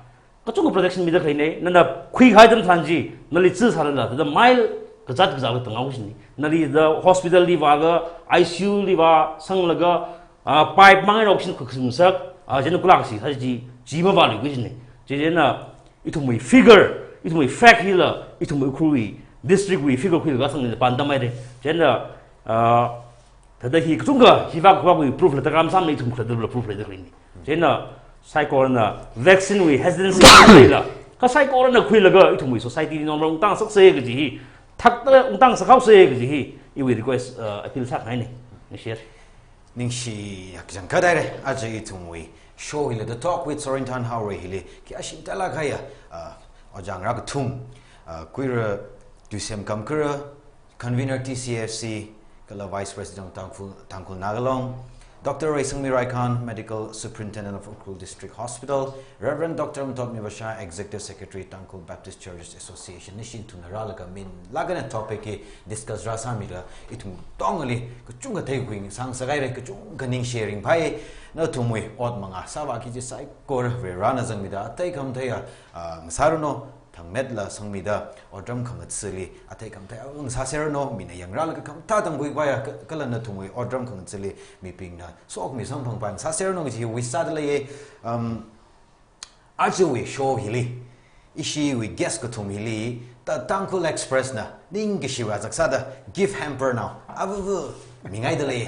kachungkha protection mida khaleina, nana khuikahai atam tharan chi, nali chi sālala, thāda mile kazāt kazāla tanghaoki kajina. Nali thāda hospital li vālaga, I C U li vāsanglaga, ah, pipe mang eina oxygen khuikasang ngasak, ah, chieina kula kasi sā chi, chi mavāluiki kajina. Chieina, ithumwui figure, ithumwui fact hila, ithumwui Ukhrulwui district wui figure khuilaga sangli pān tamhaira. Chieina, ah, thāda hi kachungkha, hi vak vakwui proof la, thāda kam sāmana, ithum khalattala proof leida khaleina. Chieina, saikorana vaccine wui hesitancy leila, kha saikorana khuilaga ithumwui society li normal ungtang sāsa kaji hi, thakta ungtang sāhaosa kaji hi, iwui request, uh, appeal sākahaina. Ningshi. Ningshi yak jang kadaire, aja ithumwui show hili The Talk with Sorin Thanhaorei hili, kayākha shimta lāk kahaiya, uh, ojā ngarā kathum, uh, Kuira Tuisem Kamkara, Convener T C F C, kala Vice President Tangkhul, Tangkhul Naga Long, Doctor Reisangmi Raikhan, Medical Superintendent of Ukhrul District Hospital, Reverend Doctor Mthotmi Vasha, Executive Secretary, Tangkhul Baptist Churches Association, nashi ithumna rālaga min lāk eina topic hi discuss rāsāmida, ithum katongali kachungkha theikhui sāngasakhaira, kachungkha ningshi ringphai, nathumwui ot manga sāvāki kaji saikora Varena zangmida, athei khamatheiya, ah, ngasāranu, thangmetla sangmida, otram khangathāli, athei khamathei, ah, ngasāseranu, mina yangrālaga khamathā tamkhui vāya, ka-, kala nathumwui otram khangathāli, mibingna sokhami samphangpai ngasāseranu kaji wish sāda leiya. Um, ajawui show hili, ishiwui guest kathum hili, Ta-, Tangkhul Express na ningkashi vāzak sāda gift hamper nao, avuvu, mingaida lei.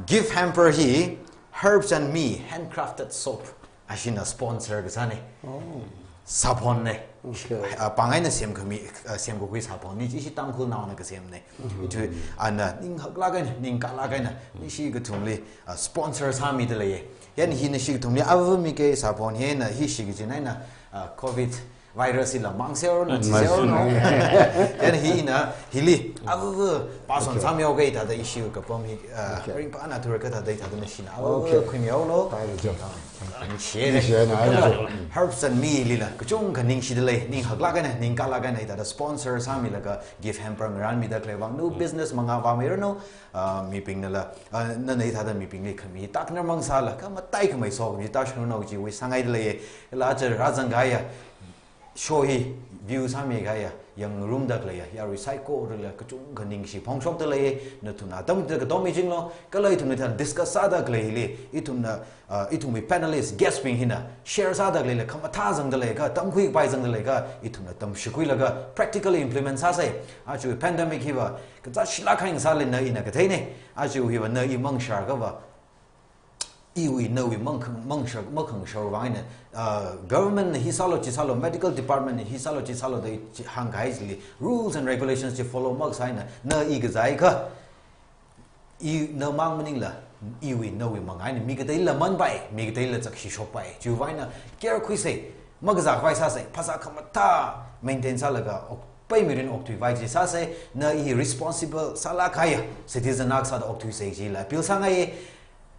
Gift hamper hi Herbs and Me handcrafted soap ashina sponsor kasāna. Oh. Sāphonna. Okay. Ah, pāng eina semkhami, ah, semkakhui sāphonna, chi ishi Tangkhulnaona kasemna. Ithum, ana, ninghaklāk eina, ningkalāk eina, ishi kathumli, ah, sponsor sāmida lei. Yan hina ishi kathumli avuvu miki sāphon hina, hi ishi kajina eina, ah, covid virus hila mangseranu, chiseranu. Yan hina, hili, avuvu, pass on sāmihaoki thāda ishi kapam hi, ah, ringphāna thura kathāda thāda nashina, avuvu, khuimihaolu. Thank you. Ningshi. Ningshi, na, ningshi. Herbs and Me lila, kachungkha ningshida lei, ninghaklāk eina, ningkalāk eina, thāda sponsor sāmilaga, gift hamper ngarānmida khalei vang, nu business manga vāmiranu, ah, mibingnala, ah, nana hithāda mibingli khami, takna mangsāla, kha matai khamei sokhami, tāshungnao kaji wish sāngaida lei, la aja rāzangkahaiya, show hi view sāmikahaiya, yangngarumda khaleiya, yarui saikorala kachungkha ningshi phongshokda lei, nathumna atam da katom michinglu, kala ithumna thāda discuss sāda khaleili, ithumna, ah, ithumwui panelist, guest bing hina, share sāda khaleila, khamathā zangda leiakha, tamkhuipai zangda leiakha, ithumna tamshikhuilaga, practically implement sāsa, ajawui pandemic hiva, kazāt shilāk kahai ngasālala ina katheina, aja hiva na i mangshar kava, iwui nawui mangkhang, mangshar, makhangsharwui vang eina, ah, government na hi sālu chi sālu, medical department na hi sālu chi sālu da chi hāngkahai chili, rules and regulations chi follow makasā eina, na i kazāakha, i na mang maningla, iwui nawui manga eina, mi kateila manpai, mi kateila zakshi shokpai, chiwui vang eina, care khuisa, makazākhavai sāsa, phasā khamathā maintain sālaga, ok, pai mirin okthuivai chi sāsa, na i responsible sālāk kahaiya citizen akha sāda okthuisa chila appeal sāngai.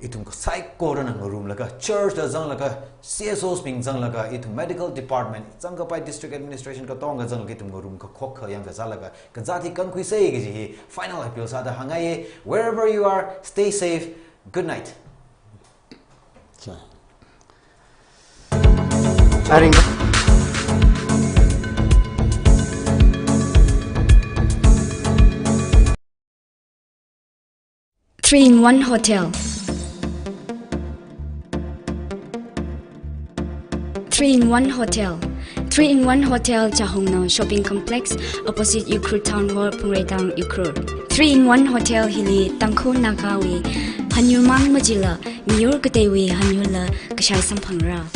Ithum kasaikorana ngarumlaga, church da zanglaga, C S Os bing zanglaga, ithum medical department, zangkapai district administration katonga zanglaga, ithum ngarumkha khokkha yangkazālaga, kazāt hi kankhuisa kaji hi final appeal sāda hāngngai. Wherever you are, stay safe. Good night. Cha. Aring. Three in one Hotel. Three in one Hotel. Three in one Hotel, Chahongnao Shopping Complex, opposite Ukhrul Town Hall, Phungreitang, Ukhrul. Three in one Hotel hili Tangkhul Nagawui hanyurmang majila, miyur kateiwui hanyurla kashai samphangra.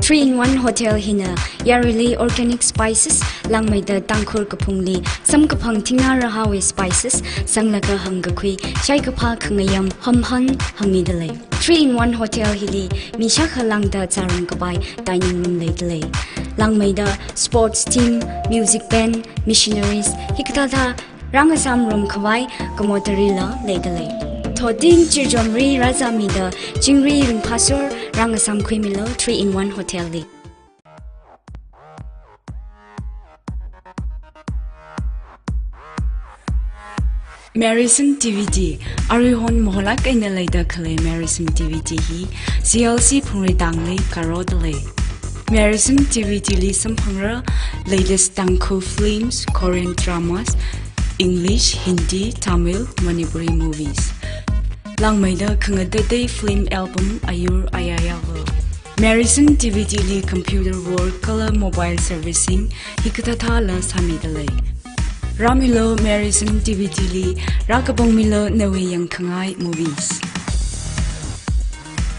Three in one Hotel hina yaruili organic spices, langmeida Tangkhul kaphungli samkaphang thingna rahāwui spices, sanglaga hangkakhui, shaikaphā khangayam, homhan hāngmida lei. Three in one Hotel hili mi shākha lāngda zārumkapai dining room leida lei. Langmeida sports team, music band, missionaries, hikathāthā rāngasām rumkhavai kamotarila leida lei. Thoting chirjomri rāzāmida chingri ringphāsur rāngasām khuimilu Three in one Hotel li. Marison D V D, aruihon maholak eina leida khalei Marison D V D hi C L C Phungreitangli karodalei. Marison D V D li samphangra latest Tangkhul films, Korean dramas, English, Hindi, Tamil, Manipuri movies. Langmeida khangateitei film album ayur ayayava. Marison D V D li computer work kala mobile servicing hikathāthāla sāmidalei. Rāmilu Marison D V D li, rākapangmilu nawui yangkhangai movies.